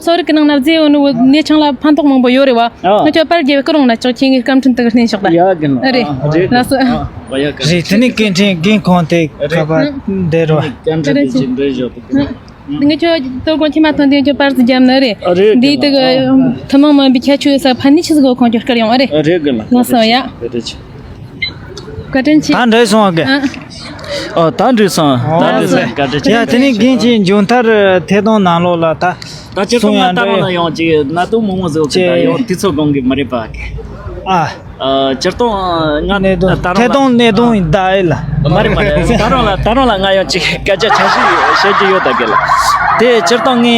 གསོ་རིག་གི་ནང་ན་རྫས་ཡོད་ནི་ནས་ཆང་ལ་ཕན་ཐོགས་མང་པོ་ཡོད་རེད་བ། ཨ། ང་ཆོ་པར་རྒྱབ་སྐུ་རུང་ན་ཅོག་ཁྱེད་ངའི་བཀའ་དྲིན་དག་བརྟེན་ཤོག་ད། ཡ་གི་ན། ཨ་རེད། ཨ་རེད། ལགས་སོ། ཨ། ཨ་ཡ་གི་ན། རེད། དེ་ནས་སྐད་འཕྲིན་རྒན་ཁོང་དེ་ཁ་པར་འདི་རོ། བཀའ་དྲིན་ཆེ། འདྲ་ཞོག་ད། ང་ཆོ་དོ་དགོང་ཁྱིམ་མ་ཐོན་དུས་ང་ཆོ་པར་ཙི་རྒྱབ་ནི་རེད། ཨ་རེད། འདི་དག་ཐུན་མོང་མ་ཡིན་པའི་ཁྱད་ཆོས་ཡོད་ས་ཕན་ནུས་ཆི་ཟིག་གོ་ཁོང་ཆོ་སྐར་ཡོང་ཨ་རེད། ཨ་རེད་གི་ན། ལགས་སོ་ཡ། བཀའ་དྲིན་ཆེ། བཀའ་དྲིན་ཆེ། ད་འདྲ་སོང་ཨ་གི། ཨ། ཨོ་ད་འགྲིག་སོང་། ད་འགྲིག་སོང་། བཀའ་དྲིན་ཆེ། ཡ་དེ་ནས་རྒན་ཁྱེད་མཇུག་མཐར་ཐད་གཏོང་ནང་ལོགས་ལ་ད། ད་སྤྱིར་བཏང་ང་ད་རང་ལ་ཡང་ཅིག་གནད་དོན་མང་མང་ཟིག་ཡོད་གི། ད་ཡང་དུས་ཚོད་གང་གི་མི་རེད་པ་གི། ཨ། ཨ། སྤྱིར་བཏང་ང་གནད་དོན་ད་རང་ལ་ཐད་གཏོང་གནད་དོན་ཡིན་ད་ཨེ་ལ། མ་རེད་མ་རེད། ད་རང་ལ་ད་རང་ལ་ང་ཡང་ཅིག་སྐད་ཆ་ཆ་ཞིག་བཤད་རྒྱུ་ཡོད་ད་གི་ལ། དེ་སྤྱིར་བཏང་ངས་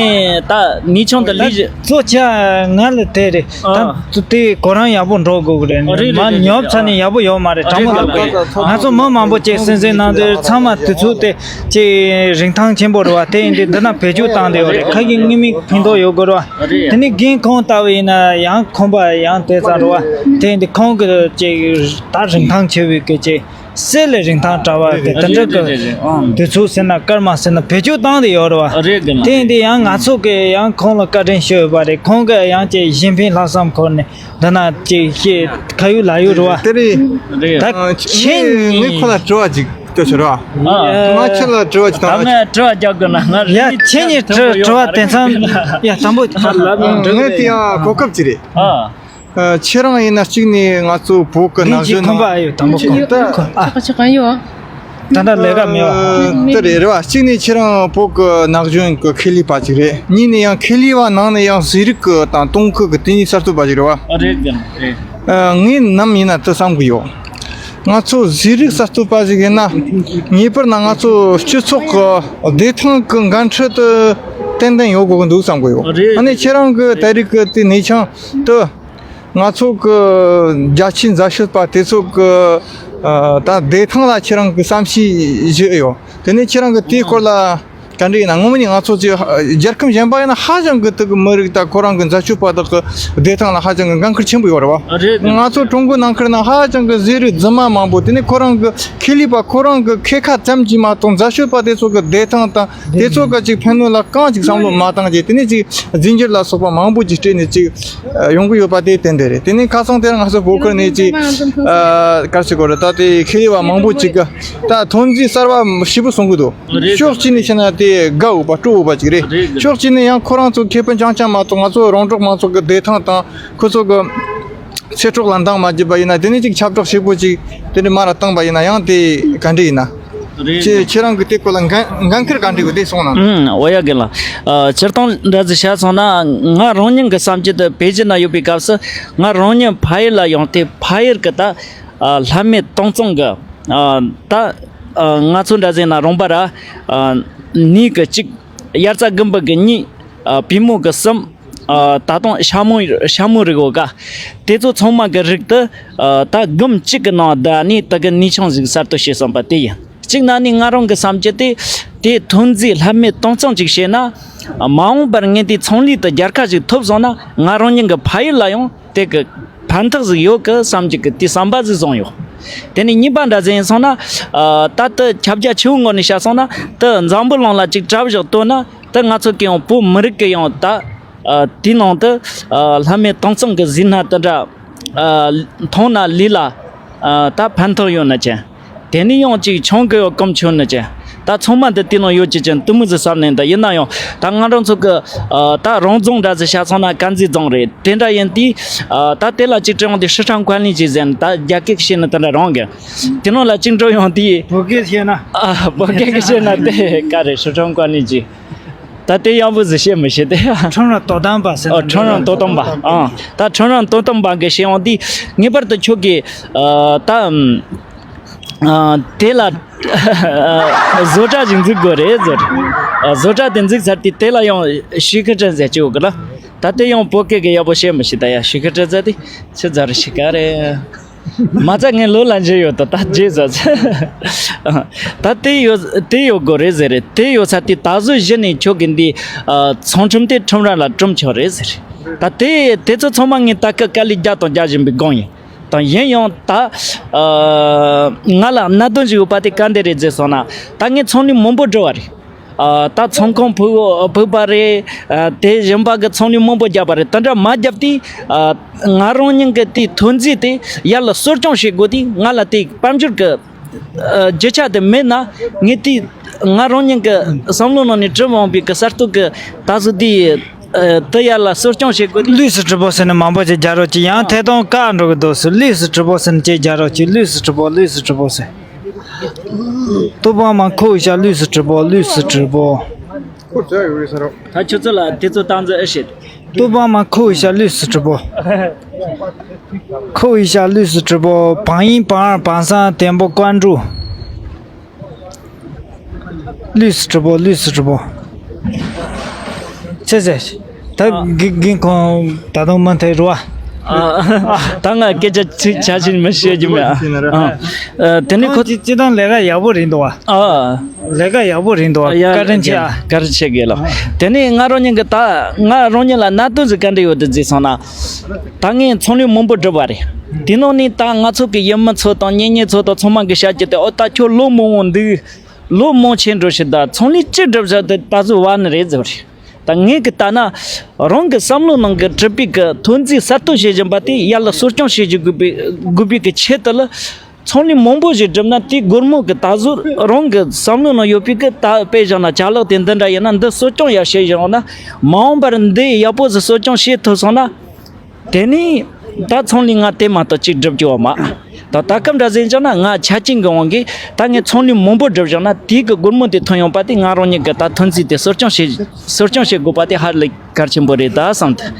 ད་ནུས་ཆུང་དུ་ལུས། གཙོ་ཆེ་ང་ལ་དེ་རེད། ཨ། ད་དེ་ཁོ་རང་ཡག་པོ་འགྲོ་དགོས་གི་རེད། ཨ་རེད་རེད། མ་རེད་ཉོབ་ཚ་ནས་ཡག་པོ་ཡོད་མ་རེད། དྲང་མོ་ལབ་གི། ང་ཚོ་མི་མང་པོ་ཅིག་སེམས་སེམས་ནང་དུ་ཚང་མ་དུས་ཚོད་དེ་ཅིག་རིན་ཐང་ཆེན་པོ་རེད་བ། དེ་ཡིན་དུས་འདི་ན་བེད་སྤྱོད་བཏང་དེ་ཡོད་རེད། ཁ་ཡིན་དངོས་མིན་ཕན་ཐོགས་ཡོད་དགོས་རེད་བ། དེ་ནས་རྒན་ཁོང་ལྟ་བུ་ཡིན་ན་ཡང་ཁོམ་པ་ཡང་དེ་ཙམ་རེད་བ། དེ་ཡིན་དུས་ཁོང་གི་ཅིག་ད་རིན་ཐང་ཆེ་བའི་སྐད་ཅིག་གསེར་ལས་རིན་ཐང་བཀྲ་བ་དེ་དེ་འདྲ་གི་དུས་ཚོད་ཟེར་ན་སྐར་མ་ཟེར་ན་བེད་སྤྱོད་བཏང་དེ་ཡོད་རེད་བ། དེ་ཡིན་དུས་ཡང་ང་ཚོ་གི་ཡང་ཁོང་ལ་བཀའ་དྲིན་ཞུ་ཡོད་པ་རེད། ཁོང་གི་ཡང་ཅིག་གཞན་ཕན་ལྷག་བསམ་འཁོར་ནས་འདི་ན་ཅིག་ཤེས་ཁ་ཡོད་ལག་ཡོད་རེད་བ། དེ་རེད། ད་ཁྱེད་ངས་ཁོ་ལ་དྲི་བ་ཅིག་ལྟོས་ཤོག་ར། ཨ། ང་ཁྱེད་ལ་དྲི་བ་ཅིག་ད་དང་ང་དྲི་བ་རྒྱག་དགོས་ན་ང་ཡ་ཁྱེད་ངས་དྲི་དྲི་བ་དེང་སང་ཡ་དང་པོ་ཁ་ལབ་ཡོང་འགྲོ་ངས་དེ་ཡང་གོ་སྐབས་ཅིག་རེད། ཨ། ཁྱེད་རང་ཡིན་ན་གཅིག་ནས་ང་ཚོ་བོད་ཀྱི་ནག་གཞོན་ཁོམ་པ་ཨ་ཡོད་དང་པོ་ཁོམ་ད་ཁོ་ཨ། ཆོག་ག་ཆོག་ག་ཡོད། ད་ལྟ་ལས་ཀ་མེད་བ། ཨ། དེ་རེད་རེད་བ། གཅིག་ནས་ཁྱེད་རང་བོད་ཀྱི་ནག་གཞོན་གྱི་ཁེ་ལས་པ་ཅིག་རེད། གཉིས་ནས་ཡང་ཁེ་ལས་པ་ནང་ནས་ཡང་ཟས་རིགས་ཀྱི་དང་གཏོང་ཁུལ་གྱི་དེ་གཉིས་གསར་གཏོད་པ་ཅིག་རེད་བ། ཨ་རེད་རེད། ཨ། ངས་ནམ་ཡིན་ན་དེ་བསམ་གྱི་ཡོད། ང་ཚོ་ཟས་རིགས་གསར་གཏོད་པ་ཞིག་ཡིན་ན་ངེས་པར་ན་ང་ཚོ་སྤྱི་ཚོགས་ཀྱི་བདེ་ཐང་གི་འགན་འཁྲི་དེ་ཏན་ཏན་ཡོད་དགོས་ཀྱི་འདུག་བསམ་གྱི་ཡོད། ཨ་རེད། ཨ་ནི་ཁྱེད་རང་གི་ད་རེས་ཀྱི་དེ་ནས་ཆང་དེ་ང་ཚོ་གི་རྒྱ་ཆེའི་འཛད་སྤྱོད་པ་དེ་ཚོ་གི་ཨ་ད་བདེ་ཐང་ལ་ཁྱེད་རང་གི་བསམ་ཤེས་བཞེས་ཡོད། དེ་ནས་ཁྱེད་རང་གི་དེའི་སྐོར་ལ་ག་འདྲ་ཡིན་ན། ངོ་མ་ནི་ང་ཚོ་ཚོའི་རྒྱལ་ཁམས་གཞན་པ་ཡིན་ན་ཧ་ཅང་གི་དེ་གི་མི་རིགས་ད་ཁོ་རང་གི་འཛད་སྤྱོད་པ་དག་གི་བདེ་ཐང་ལ་ཧ་ཅང་གི་འགན་ཁུར་ཆེན་པོ་ཡོད་རེད་བ། ང་ཚོ་ཀྲུང་གོ་ནང་ཁུལ་ན་ཧ་ཅང་གི་ཟས་རིགས་རྫུན་མ་མང་པོ། དེ་ནས་ཁོ་རང་གི་ཁེ་ལས་པ་ཁོ་རང་གི་ཁེ་ཁ་ཙམ་གྱིས་མ་གཏོགས་འཛད་སྤྱོད་པ་དེ་ཚོ་གི་བདེ་ཐང་དང་དེ་ཚོ་ག་ཅིག་ཕན་གནོད་ལ་གང་ཅིག་བསམ་བློ་མ་བཏང་རྗེས་དེ་ནས་ཅིག་རྫས་འགྱུར་ལ་སོགས་པ་མང་པོ་ཅིག་སྤྲད་ནས་ཅིག་ཡོང་གི་ཡོད་པ་དེ་ཏན་ཏན་རེད། དེ་ནས་ཁ་སང་དེར་ང་ཚོ་བོད་ཁུལ་ནས་ཅིག་ཨ་ག་རེ་ཟེར་དགོས་རེད། ད་དེ་ཁེ་ལས་པ་མང་པོ་ཅིག་གི་ད་ཐོན་རྫས་གསར་བ་ཞེ་པོ་བཟོ་གི་འདུག། ཕྱོགས་གཅིག་ནས་བཤད་ན་དེ་དགའ་འོས་པ་སྤྲོ་འོས་པ་ཅིག་རེད། ཕྱོགས་གཅིག་ནས་ཡང་ཁོ་རང་ཚོ་ཁེ་ཕན་རྐྱང་རྐྱང་མ་གཏོགས་ང་ཚོ་རོང་འབྲོག་མང་ཚོགས་ཀྱི་བདེ་ཐང་དང་ཁོ་ཚོ་གི་ཚེ་སྲོག་ལ་འདང་མ་བརྒྱབ་པ་ཡིན་ན། དེ་ནས་ཅིག་ཁྱབ་བསྒྲགས་ཞེ་པོ་ཅིག་དེ་འདྲ་མ་ར་བཏང་པ་ཡིན་ན་ཡང་དེ་ག་འདྲ་ཡིན་ན། རེད། ཁྱེད་ཁྱེད་རང་གི་དེ་སྐོར་ལ་འགན་འགན་འཁུར་ག་འདྲ་ཡོད་དེ་གསུངས་གནང་། ཨུམ། འོ་ཡ་གི་ལ། ཨ་སྤྱིར་བཏང་འདྲ་ཟིག་བཤད་སོང་ན་ང་རང་ཉིད་ཀྱི་བསམ་སྤྱོད་དེ་པེ་ཅིན་ན་ཡོད་པའི་སྐབས་སུ་ང་རང་ཉིད་ཕ་ཡུལ་ལ་ཡོང་སྟེ་ཕ་ཡུལ་གྱི་ད་ཨ་ལྷད་མེད་གཏོང་བཙོང་གི་ཨ་ད་ཨ་ང་ཚོ་འདྲ་ཟིག་ན་རོང་པ་ར་ཨ་ནས་གི་གཅིག། དབྱར་རྩྭ་དགུན་འབུ་གི་གཉིས། ཨ་པུས་མོ་གི་གསུམ། ཨ་ད་དུང་ཤ་མོ་ཤ་མོ་རིགས་འོ་ག། དེ་ཚོ་ཚང་མ་གི་རིགས་དེ་ཨ་ད་སྒམ་གཅིག་གི་ནང་བསྡད་ནས་དེ་གི་ནས་ཆང་ཟིག་གསར་གཏོད་བྱས་སོང་པ་དེ་ཡིན། གཅིག་ན་ནི་ང་རང་གི་བསམ་སྤྱོད་དེ་ དེ་ཐོན་རྫས་ལྷད་མེད་གཏོང་གཙང་ཅིག་བྱས་ན། མ་འོངས་པར་ངས་དེ་ཚོང་ལས་དང་རྒྱལ་ཁ་ཞིག་ཐོབ་སོང་ན། ང་རང་ཉིད་ཀྱི་ཕ་ཡུལ་ལ་ཡང་དེ་གི་ཕན་ཐོགས་ཟིག་ཡོད་གི་བསམ་གྱི་གི་དེ་བསམ་པ་ཟིག་བཟུང་ཡོད། དེ་ནས་གཉིས་པ་འདྲ་ཟིག་ཡིན་སོང་ན། ཨ། ད་ལྟ་ཁྱབ་རྒྱ་ཆེ་བོའི་ངོས་ནས་བཤད་སོང་ན། ད་འཛམ་བུ་གླིང་ལ་ཅིག་གྲབས་བཞག་བཏོན་ན། ད་ང་ཚོ་གི་ཡང་བོད་མི་རིགས་ཀྱི་ཡང་ད། ཨ། དེའི་ནང་དུ། ཨ། ལྷད་མེད་གཏོང་གཙང་གི་ཟས་སྣ་དེ་འདྲ། ཨ། འཐུང་ན་ལུས་ལ། ཨ། ད་ཕན་ཐོགས་ཡོད་ནི་ཅན། དེ་ནས་ཡང་ཅིག་ཆང་གི་ཡང་གོམས་ཆོད་ནི་ཅན། ད་ཚང་མ་འདི་དེའི་ནང་ཡོད་ཀྱི་ཅན་དུ་མི་ཟིག་བསམ་ནས། ད་ཡིན་ན་ཡང་ད་ང་རང་ཚོ་གི། ཨ། ད་རང་རྫོང་འདྲ་ཟིག་བཤད་སོང་ན་དཀར་མཛེས་རྫོང་རེད། དེ་འདྲ་ཡིན་དུས། ཨ། ད་དེ་ལ་ཅིག་དྲི་བ་འདི་市场管理局ཟེར་ནས། ད་རྒྱ་སྐད་བཤད་ན་དེ་འདྲ་རང་གི། དེ་ནང་ལ་ཅིག་འགྲོ་ཡོང་དུས། བོད་སྐད་བཤད་ན། ཨ། བོད་སྐད་ཀྱི་བཤད་ན་དེ་ག་རེ།市场管理局། ད་དེ་ཡག་པོ་ཟིག་བཤད་མི་ཤེས་དེ། ཁྲོམ་ར་དོ་དམ་པ་ཟེར་ན། ཨོ། ཁྲོམ་ར་དོ་དམ་པ། ཨང་། ད་ཁྲོམ་ར་དོ་དམ་པ་གི་བཤད་ཡོང་དུས། ངེས་པར་དུ་ཁྱོད་ཀྱིས། ཨ། ད། ཨ། དེ་ལ། ཨ། བཟོ་གྲྭ་ཞིག་འཛུགས་དགོས་རེད་ཟེར། ཨ། བཟོ་གྲྭ་དེ་འཛུགས་ཚར་དུས་དེ་ལ་ཡང་许可证ཟེར་གྱི་ཡོད་གི་ལ། ད་དེ་ཡང་བོད་སྐད་ཀྱི་ཡག་པོ་བཤད་མི་ཤེས་ད་ཡ།许可证ཟེར་དུས་ཆི་ཟེར་ཞིག་ག་རེད། མ་རྩ་ངའི་ལོ་ལ་འཇལ་ཡོད་དོ། ད་རྗེས་ཟ་ཚེ། ད་དེ་ཡོད། དེ་ཡོད་དགོས་རེད་ཟེར་རེད། དེ་ཡོད་ཚ་དེ་ད་གཟོད་གཞི་ནས་ཁྱོད་ཀྱི་འདི། ཨ། ཚོང་ཁྲོམ་དེ་ཁྲོམ་ར་ལ་གྲུབ་ཆོག་རེད་ཟེར། ད་དེ་དེ་ཚོ་ཚང་མ་ངས་ད་སྐབས་དཀའ་ལས་རྒྱག་དང་རྒྱག་བཞིན་པའི་སྒང་ཡིན། ད་ཡིན་ཡང་ད། ཨ། ང་ལ་གནད་དོན་ཞིག་ཡོད་པ་དེ་ག་འདི་རེད་ཟེར་སོང་ན། ད་ངས་ཚོང་ལས་མང་པོ་བསྒྲུབས་པ་རེད། ཨ། ད་ཚོང་ཁང་ཕུག་ཕུག་པ་རེད། ཨ། དེ་གཞན་པ་གི་ཚོང་ལས་མང་པོ་བརྒྱབ་པ་རེད། དེ་འདྲ་མ་བརྒྱབ་དུས། ཨ། ང་རང་ཉིད་ཀྱི་དེའི་ཐོན་རྫས་དེ་ཡར་ལ་གསོ་སྐྱོང་བྱེད་དགོས་དུས། ང་ལ་དེའི་དཔལ་འབྱོར་གྱི། ཨ། རྒྱུ་ཆ་དེ་མེད་ན། ངས་དེ་ང་རང་ཉིད་ཀྱི་བསམ་བློ་ནང་ནས་གྲུབ་འོང་བའི་གི་གསར་གཏོད་ཀྱི་ད་གཟོད་དེའི། ཨ། དེ་ཡར་ལ་གསོ་སྐྱོང་བྱེད་དགོས་དུས། 绿色直播ཟེར་ནས་མང་པོ་ཅིག་རྒྱག་རོགས་གྱིས། ཡང་ཐད་གཏོང་བཀག་འགྲོ་གི་འདུག་ཟེར། 绿色直播ཟེར་ནས་ཅིག་རྒྱག་རོགས་གྱིས། 绿色直播 绿色直播ཟེར། 都帮忙扣一下绿色直播，绿色直播。 ད་ཁྱོད་ཚོ་ལ་དེ་ཚོ་བཏང་ཚེ་ཨེ་ཤེས། 都帮忙扣一下绿色直播，扣一下绿色直播，榜一、榜二、榜三点播关注。绿色直播，绿色直播。谢谢。 ད་རྒན་རྒན་ཁོང་ད་དུང་མ་མཐའི་རུ་བ། ཨ། ད་ང་སྐད་ཆ་ཚིག་ཆ་ཞིག་མི་བཤད་རྒྱུ་མེད། ཨ། ཨ། དེ་ནི་ཁོ། ཁོང་ཅི་ཅི་དང་ལས་ཀ་ཡག་པོ་རེད་འདུག་བ། ཨ། ལས་ཀ་ཡག་པོ་རེད་འདུག་བ། ཡ། བཀའ་དྲིན་ཆེ་ཨ། བཀའ་དྲིན་ཆེ་གི་ལགས། དེ་ནི་ང་རང་ཉིད་ཀྱི་ད་ང་རང་ཉིད་ལ་གནད་དོན་ཟིག་ག་འདྲ་ཡོད་དུ་བརྩིས་སོང་ན། ད་ངས་ཚོང་ལས་མང་པོ་བསྒྲུབས་པ་རེད། དེ་ནང་ནས་ད་ང་ཚོ་གི་ཡུལ་མི་ཚོ་དང་གཉེན་ཉེ་ཚོ་དང་ཚང་མ་གི་བཤད་རྒྱུ་དེ། ཨོ། ད་ཁྱོད་ལོ་མང་བོ་འདུག་ལོ་མང་ཆེ་འགྲོ་ཞིག་ད་ཚོང་ལས་ཅི་སྒྲུབ་བཞག་དེ་ད་གཟོད་བ་ནི་རེད་ཟེར་བ་རེད། ད་ངས་གི་ལྟ་ན། རང་གི་བསམ་བློ་ནང་གི་གྲུབ་པའི་གི་ཐོན་རྫས་གསར་གཏོད་བྱེད་བཞིན་པ་དེ་ཡར་ལ་གསོ་སྐྱོང་བྱེད་རྒྱུ་དགོས་པའི་དགོས་པའི་གི་ཆེད་དུ་ལ། ཚོང་ལས་མང་པོ་ཞིག་བསྒྲུབས་ན་དེའི་སྒོར་མོ་གི་ད་གཟོད་རང་གི་བསམ་བློ་ནང་ཡོད་པའི་གི་ད་དཔེ་བཞག་ན་ཅ་ལག་དེ་འདི་འདྲ་ཡིན་ན། འདི་གསོ་སྐྱོང་ཡར་བྱེད་བཞག་ན། མ་འོངས་པར་འདི་ཡག་པོ་ཟིག་གསོ་སྐྱོང་བྱེད་ཐུབ་སོང་ན། དེ་ནས་ད་ཚོང་ལས་ང་དེ་མ་གཏོགས་གཅིག་སྒྲུབ་རྒྱུ་བ་མ། ད་ད་སྐབས་འདྲ་ཟིན་བྱུང་ན། ང་ཆ་རྐྱེན་གི་དབང་གིས་ད་ངས་ཚོང་ལས་མང་པོ་བསྒྲུབས་བཞག་ན། དེའི་གི་སྒོར་མོ་དེ་ཐོན་ཡོང་པ་དེ་ང་རང་ཉིད་ཀྱི་ད་ཐོན་རྫས་དེ་གསོ་སྐྱོང་བྱེད་གསོ་སྐྱོང་བྱེད་དགོས་པ་དེ་ཧ་ལས་གལ་ཆེན་པོ་རེད་ད་བསམ་ཐལ།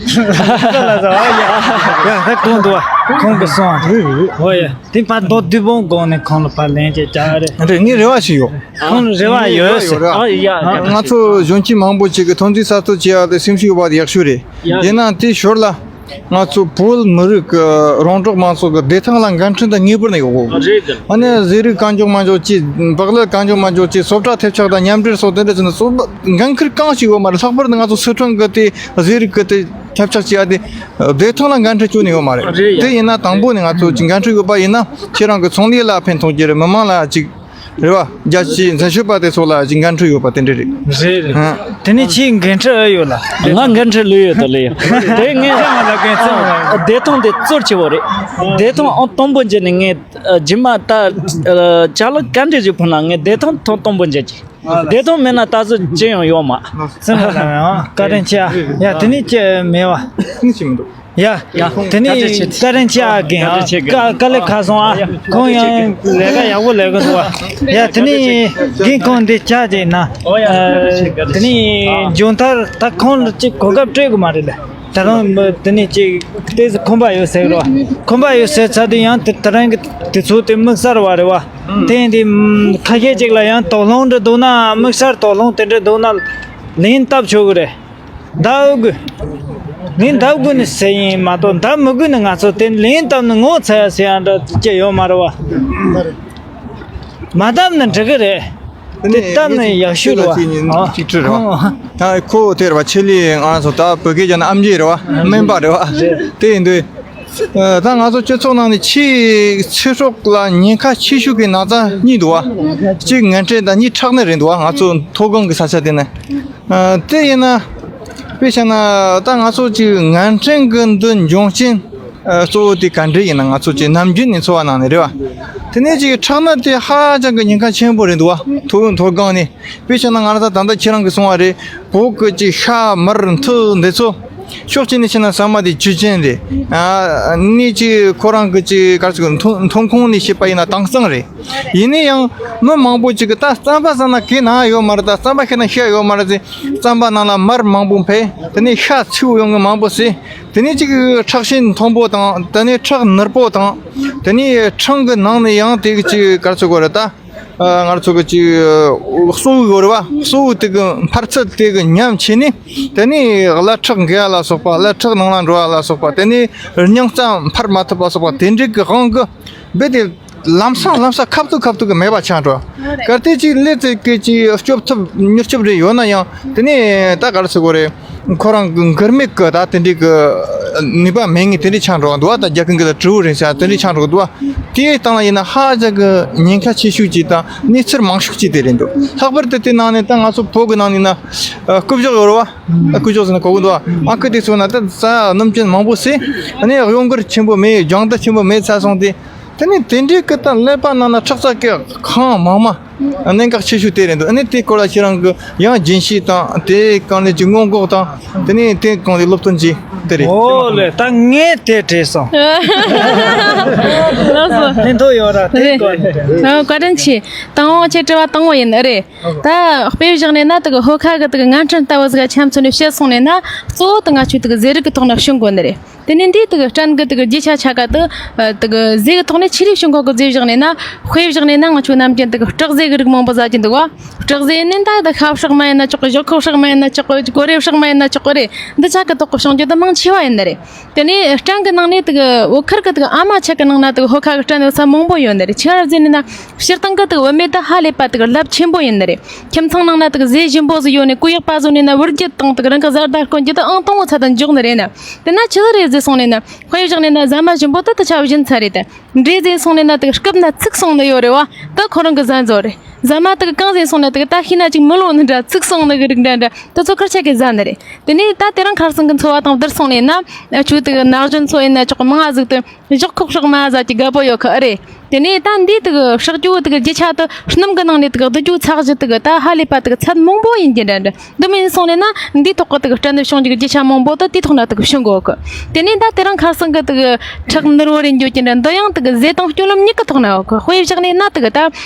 ཡ། ད་གོང་དུ་བ་ཁོང་གི་གསུང་བ། ཧོ་ཡ། དེ་ཕར་མདོ་བདུན་པོ་སྒང་ནས་ཁོང་ལ་ཕར་ལན་ཅིག་རྒྱག་རེད། རེད། ངའི་རེ་བ་ཞིག་ཡོད། ཁོང་ལ་རེ་བ་ཡོད་ཟེར། ཨ། ཡ། ང་ཚོ་གཞོན་སྐྱེས་མང་པོ་ཅིག་གི་ཐོན་རྫས་གསར་གཏོད་བྱེད་ཡག་དེ་སེམས་ཤུགས་ཡོད་པ་དེ་ཡག་ཤོས་རེད། ཡ། ཡིན་ནའང་དེའི་ཞོར་ལ་ང་ཚོ་བོད་མི་རིགས་ཀྱི་རོང་འབྲོག་མང་ཚོགས་ཀྱི་བདེ་ཐང་ལ་འགན་འཁྲི་འདི་ངེས་པར་ནས་ཡོད་དགོས། རེད། ཨ་ནི་ཟས་རིགས་གང་མགྱོགས་མ་འཇོག་བྱས། བག་ལེབ་གང་མགྱོགས་མ་འཇོག་བྱས། སོབ་ཁྲག་ཐེབས་ཆག་དང་མཉམ་འབྲེལ་སོགས་དེ་འདྲ་བྱས་ན་སོ་འགན་འཁྲི་གང་ཞིག་ཡོད་མ་རེད། ལྷག་པར་དུ་ང་ཚོ་སི་ཁྲོན་གྱི་དེ་ཟས་རིགས་ཀྱི་དེ་ཐེབས་ཆག་བྱས་ཡ་དེ་བདེ་ཐང་ལ་འགན་འཁྲི་ཁྱོན་ནས་ཡོད་མ་རེད། རེད། དེ་ཡིན་ན་དང་པོ་ནས་ང་ཚོ་ཅིག་འགན་འཁྲི་ཡོད་པ་ཡིན་ན། ཁྱེད་རང་གི་ཚོང་ལས་ལ་ཕན་ཐོགས་ཀྱི་རེད། མི་མང་ལ་ཅིག་རེད་བ། རྒྱ་ཆེའི་འཛིན་སྐྱོང་པ་དེ་ཚོ་ལ་ཅིག་འགན་འཁྲི་ཡོད་པ་དེ་འདྲ་རེད། རེད་རེད། ཧ། དེ་ནས་ཁྱེད་འགན་འཁྲི་ཨེ་ཡོད་ལ། ང་འགན་འཁྲི་ལོས་ཡོད་དོ་ལོས་ཡོད། དེ་ངས་ཁྱེད་རང་ལ་འགན་འཁྲི་ཨ། བདེ་ཐང་དེ་གཙོ་ཆེ་བོ་རེད། བདེ་ཐང་ཨང་དང་པོ་འཇལ་ནས། ངས་ཨ་རྗེས་མ་ད་ཨ་ཅ་ལག་ག་འདྲ་ཞིག་ཕུལ་ན་ངས་བདེ་ཐང་ཐོག་དང་པོ་འཇལ་གྱི། བདེ་ཐང་མེད་ན་ད་གཟོད་ཅི་ཡང་ཡོད་མ། སེམས་ལ་ལ་ཡང་བཀའ་དྲིན་ཆེ་ཨ། ཡ། དེ་ནས་ཅི་མེད་བ། ནི་ཅི་མི་འདུག་ཡ། ཡ། དེ་ནས་བཀའ་དྲིན་ཆེ་ཨ། རྒན་ཨ། བཀའ་དཀའ་ལས་ཁག་སོང་ཨ། ཁོང་ཡང་ལས་ཀ་ཡག་པོ་ལས་ཀྱི་འདུག་ཨ། ཡ། དེ་ནས་རྒན་ཁོང་འདི་ཆ་ཅིག་ན། ཨ། དེ་ནས་མཇུག་མཐར་ད་ཁོང་ལ་ཅིག་གོ་སྐབས་སྤྲད་དགོས་མ་རེད་ལ། ད་རུང་དེ་ནས་ཅིག་ཏོག་ཙམ་ཁོམ་པ་ཡོད་ཟེར་རོ། ཁོམ་པ་ཡོད་ཟེར་ཚར་དུས་ཡང་དེ་ད་རང་གི་དུས་ཚོད་དེ་དམིགས་བསལ་བ་རེད་བ། དེ་ཡིན་དུས་ཁ་ཤས་ཅིག་ལ་ཡང་དོགས་སློང་འདྲ་འདུག་ན། དམིགས་བསལ་དོགས་སློང་དེ་འདྲ་འདུག་ན་ལན་བཏབ་ཆོག་གི་རེད། ད་འུ་གུ། ལན་བཏབ་དགོས་ནི་ཟེར་ཡིན་མ་གཏོགས། བཏབ་མི་དགོས་ནི། ང་ཚོ་དེ་ལན་བཏབ་ནི་ངོ་ཚ་ཡ་ཟེར་ཡ་འདྲ་ཅི་ཡོད་མ་རེད་བ། མ་བཏབ་ནི་འགྲིག་གི་རེད། དེ་ལྟ་ནས་ཡག་ཤོས་རེད་བ། ཅིག་ཁྲིད་རེད་བ། ད་ཁོ་དེ་རེད་བ། ཆེད་ལས་ང་ཚོ་ད་བོད་སྐད་ཀྱི་ཨམ་ཆི་རེད་བ། སྨན་པ་རེད་བ། དེ་ཡིན་དུས། ད་ང་ཚོ་སྤྱི་ཚོགས་ནང་ནས་ཆེས་ཚེ་སྲོག་ལ་ཉེན་ཁ་ཆེ་ཤོས་ཀྱི་ན་ཚ་གཉིས་འདུག་བ། གཅིག་ངན་འཕྲད་དང་གཉིས་ཁྲག་ནད་རེད་འདུག་བ། ང་ཚོ་མཐོ་སྒང་གི་ས་ཆ་དེ་ན། དེ་ཡིན་ན། དཔེ་བྱས་ན་ད་ང་ཚོ་ཅིག་ངན་འཕྲད་ཀྱི་འདི་འབྱུང་རྐྱེན་གཙོ་བོ་དེ་ག་འདྲ་ཡིན་ན། ང་ཚོ་ཅིག་ནམ་རྒྱུན་ནས་འཚོ་བ་ནང་ནས་རེད་བ། དེ་ནས་ཅིག་ཁྲག་ནད་དེ་ཧ་ཅང་གི་ཉེན་ཁ་ཆེན་པོ་རེད་འདུག་བ། མཐོ་མཐོ་སྒང་ནས། དཔེ་བྱས་ན་ང་རང་ད་ད་ལྟ་ཁྱེད་རང་གིས་གསུངས་པ་རེད། བོད་ཀྱི་ཅིག་ཤ་མར་མཐུད་འདི་ཚོ། ཕྱོགས་གཅིག་ནས་བཤད་ན་ཟ་མ་དེ་བཅུད་ཅན་རེད། ཨ་ནི་ཅིག་ཁོ་རང་གི་ཅིག་ག་རེ་ཟེར་དགོས། ཐོན་ཐོན་ཁུངས་ནས་བཤད་པ་ཡིན་ན་དྭངས་གཙང་རེད། ཡིན་ན་ཡང་མི་མང་པོ་ཅིག་གིས་ད་རྩམ་པ་ཟ་ན་གའི་ན་ཡོད་མ་རེད། ད་རྩམ་པ་ཁ་ན་ཤ་ཡོད་མ་རེད་ཟེར། རྩམ་པ་ནང་ལ་མར་མང་པོ་འཕེལ། དེ་ནས་ཤ་ཚིག་ཡོང་གི་མང་པོ་ཟེར། དེ་ནས་ཅིག་ཁྲག་ཤེད་མཐོན་པོ་དང་། དེ་ནས་ཁྲག་ནུར་པོ་དང་། དེ་ནས་ཁྲག་གི་ནང་ནས་ཡང་དེ་གི་ཅིག་ག་རེ་ཟེར་དགོས་རེད་ད། ཨ། ང་ཚོ་གི་ཅིག་གསོ་བོ་ཡོད་རེད་བ། གསོ་བོ་དེ་གི་འཕར་ཚད་དེ་གི་ཉམས་ཆེ་ནས། དེ་ནས་བླ་ཁྲག་འགོས་ལ་སོགས་པ། བླ་ཁྲག་ནང་ལ་འགྲོ་བ་ལ་སོགས་པ། དེ་ནས་སྙིང་རྩ་འཕར་མ་ཐུབ་པ་སོགས་པ། དེ་འདྲའི་གི་དབང་གིས་རྦད་དེ་ལམ་སང་ལམ་སང་ཁ་ཐུག་ཁ་ཐུག་གི་མེད་པ་ཆགས་འགྲོ། གལ་ཏེ་ཅིག་ལས་དེ་གི་ཅིག་སྐྱོབ་ཐུབ་མྱུར་སྐྱོབ་རེ་ཡོད་ན་ཡང་། དེ་ནས་ད་ག་རེ་ཟེར་དགོས་རེད། ཁོ་རང་གི་མགུར་མེད་ཀྱི་ད་དེ་འདྲའི་གི་ནུས་པ་མེད་ངེས་དེ་འདྲའི་ཆགས་འགྲོ་བ་འདུག་བ། ད་རྒྱ་གི་གི་ད་གྲི་བོ་རིང་ས་དེ་འདྲའི་ཆགས་འགྲོ་གི་འདུག་བ། དེའི་སྟེང་ལ་ཡིན་ན་ཧ་ཅང་གི་ཉེན་ཁ་ཆེ་ཤོས་ཅིག་དང་གནས་ཚུལ་མང་ཤོས་ཅིག་དེ་རེད་འདུག་ལྷག་པར་དུ་དེ་ནང་ནས་ད་ང་ཚོ་བོད་གི་ནང་ནས་ན། ཨ། རྐུབ་གཞོག་ཡོད་རེད་བ། རྐུབ་གཞོག་ཟེར་ན་གོ་གི་འདུག་བ། ཨ་ཁུ་དེ་ཚོ་ན་ད་ཟ་སྣུམ་རྐྱེན་མང་པོ་ཟས། ཨ་ནི་གཡོ་འགུལ་ཆེན་པོ་མེད། རྒྱང་ལྟ་ཆེན་པོ་མེད་ཚར་སོང་སྟེ། དེ་ནས་དེ་འདྲའི་གི་ད་ཀླད་པ་ནང་ན་ཁྲག་རྩ་གི་གང་མང་མ། གནད་འགག་ཆེ་ཤོས་དེ་རེད་འདུག་ཨ་ནི་དེ་སྐོར་ལ་ཁྱེད་རང་གི་ཡང་རྒྱུན་ཤེས་དང་། དེ་གང་ལས་ཀྱི་སྔོན་འགོག་དང་། དེ་ནས་དེ་གང་ལས་སློབ་སྟོན་བྱས་དེ་རེད། ཨོ་ལེ། ད་ངས་དེ་བྲིས་སོང་། ལགས་སོ། ཕན་ཐོགས་ཡོད་ར་དེ་རེད། སྐོར་ནས། ཨོ། བཀའ་དྲིན་ཆེ། དང་པོ་ཁྱེད་དྲི་བ་དང་པོ་ཡིན་ནི་རེད། ད་དཔེ་བཞག་ནས་ན་དེ་གི་ཧོ་ཁ་གི་དེ་གི་ངན་སྐྲན་ལྟ་བུ་ཟིག་ཆ་མཚོན་ནས་བཤད་སོང་ནས་ན། གཙོ་བོ་དེ་ང་ཆོས་དེ་གི་ཟས་རིགས་གི་ཐོག་ན་ཤོང་དགོས་ནི་རེད། དེ་ནས་འདིའི་དེ་གི་སྐྲན་གི་དེ་གི་རྒྱུ་ཆ་ཆ་ག་དེ། ཨ། དེ་གི་ཟས་གི་ཐོག་ནས་ཆི་རིགས་ཤོང་གོ་གི་ཟེར་བཞག་ནས་ན། དཔེ་བཞག་ནས་ན་ང་ཆོ་ནམ་རྒྱུན་དེ་གི་སྲེག་ཟས་གི་རིགས་མང་པོ་ཟ་གི་འདུག་བ། སྲེག་ཟས་ནི་ད་དེ་ཤ་སྲེག་མ་ཡིན་ན་ཆོག་གི། གཞོགས་ཁོག་སྲེག་མ་ཡིན་ན་ཆོག་གི། གོ་རེ་སྲེག་མ་ཡིན་ན་ཆོག་གི་རེད། འདི་ཆ་གི་ཐོག་གི་ཤོང་རྒྱུ་དེ་མང་ཆེ་བ་ཡིན་ནི་རེད། དེ་ནས་སྐྲན་གི་ནང་ནས་དེ་གི་བོད་ཁུལ་གི་དེ་གི་ཨ་མ་ཆ་གི་ནང་ན་དེ་གི་ཧོ་ཁ་གི་སྐྲན་ཡོད་ས་མང་པོ་ཡོད་ནི་རེད། ཆི་རེད་ཟེར་ནས་ན། སྤྱིར་བཏང་གི་དེ་གི་བུད་མེད་དེ་ཧ་ལས་པ་དེ་གི་རླབས་ཆེན་པོ་ཡིན་ནི་རེད། ཁྱིམ་ཚང་ནང་ན་དེ་གི་ཟས་ཞིམ་པོ་ཟིག་ཡོད་ནས་གོ་ཡག་པ་བཟོ་ནས་ན། བུ་རྒྱུད་དང་དེ་གི་རང་གི་བཟའ་ཟླ་དཀོན་རྒྱུ་དེ་ཨང་དང་པོ་ཚད་དུ་འཇོག་ནི་རེད་ན། དེ་ན་ཆི་ཟིག་རེད་ཟེར་སོང་ནས་ན། དཔེ་བཞག་ནས་ན་ཟ་མ་ཞིམ་པོ་དེ་དེ་ཆ་བཞིན་ཚ་རེད་དེ། འདྲེ་ཟིན་སོང་ནས་ན་དེ་གི་རྐུབ་ན་ཚིག་སོང་ནི་ཡོད་རེད་བ། དེ་ཁོ་རང་གི་ཟན་བཟོ་རེད། ཟ་མ་དེ་གི་གང་ཟིན་སོང་ན་དེ་གི་ད་ཤི་ན་ཅིག་མི་ལོ་ནི་འདྲ། ཚིག་སོང་ནི་གི་རིགས་འདྲ་འདྲ་དེ་ཚོ་ཁུར་ཆ་གི་ཟ་ནི་རེད། དེ་ནས་ད་དེ་རིང་ཁ་སང་གི་འཚོ་བ་དང་བསྡུར་སོང་ནས་ན། ཨ། ཆོས་དེ་གི་ན་གཞོན་ཚོ་ཡིན་ན་ཆོག་གི། མང་ང་ཟིག་དེ་གཞོགས་ཁོག་སྲེག་མ་ཟ་གི་དགའ་པོ་ཡོད་གི་ཨ་རེད། དེ་ནས་ད་འདི་དེ་གི་སྲེག་རྒྱུ་དེ་གི་རྒྱུ་ཆ་དེ་སྣུམ་གི་ནང་ནས་དེ་གི་བསྡུ་རྒྱུ་ཚགས་གཞི་དེ་གི་ད་ཧ་ལས་པ་དེ་གི་ཚད་མང་པོ་ཡིན་གྱི་འདྲ་འདྲ། འདི་མིན་སོང་ནས་ན་འདིའི་ཐོག་གི་དེ་གི་སྐྲན་ནད་བྱུང་རྒྱུ་གི་རྒྱུ་ཆ་མང་པོ་དེ་དེའི་ཐོག་ན་དེ་གི་བྱུང་གོ་གི། དེ་ནས་ད་དེ་རིང་ཁ་སང་གི་དེ་གི་ཁྲག་ནུར་བོ་རེད་འགྱོ་གི་འདྲ། འདི་ཡང་དེ་གི་ཟས་དང་སྤྱོད་ལམ་གཉིས་ཀྱི་ཐོག་ན་ཡོད་གི། དཔེ་བཞག་ནས་ན་དེ་གི་ད་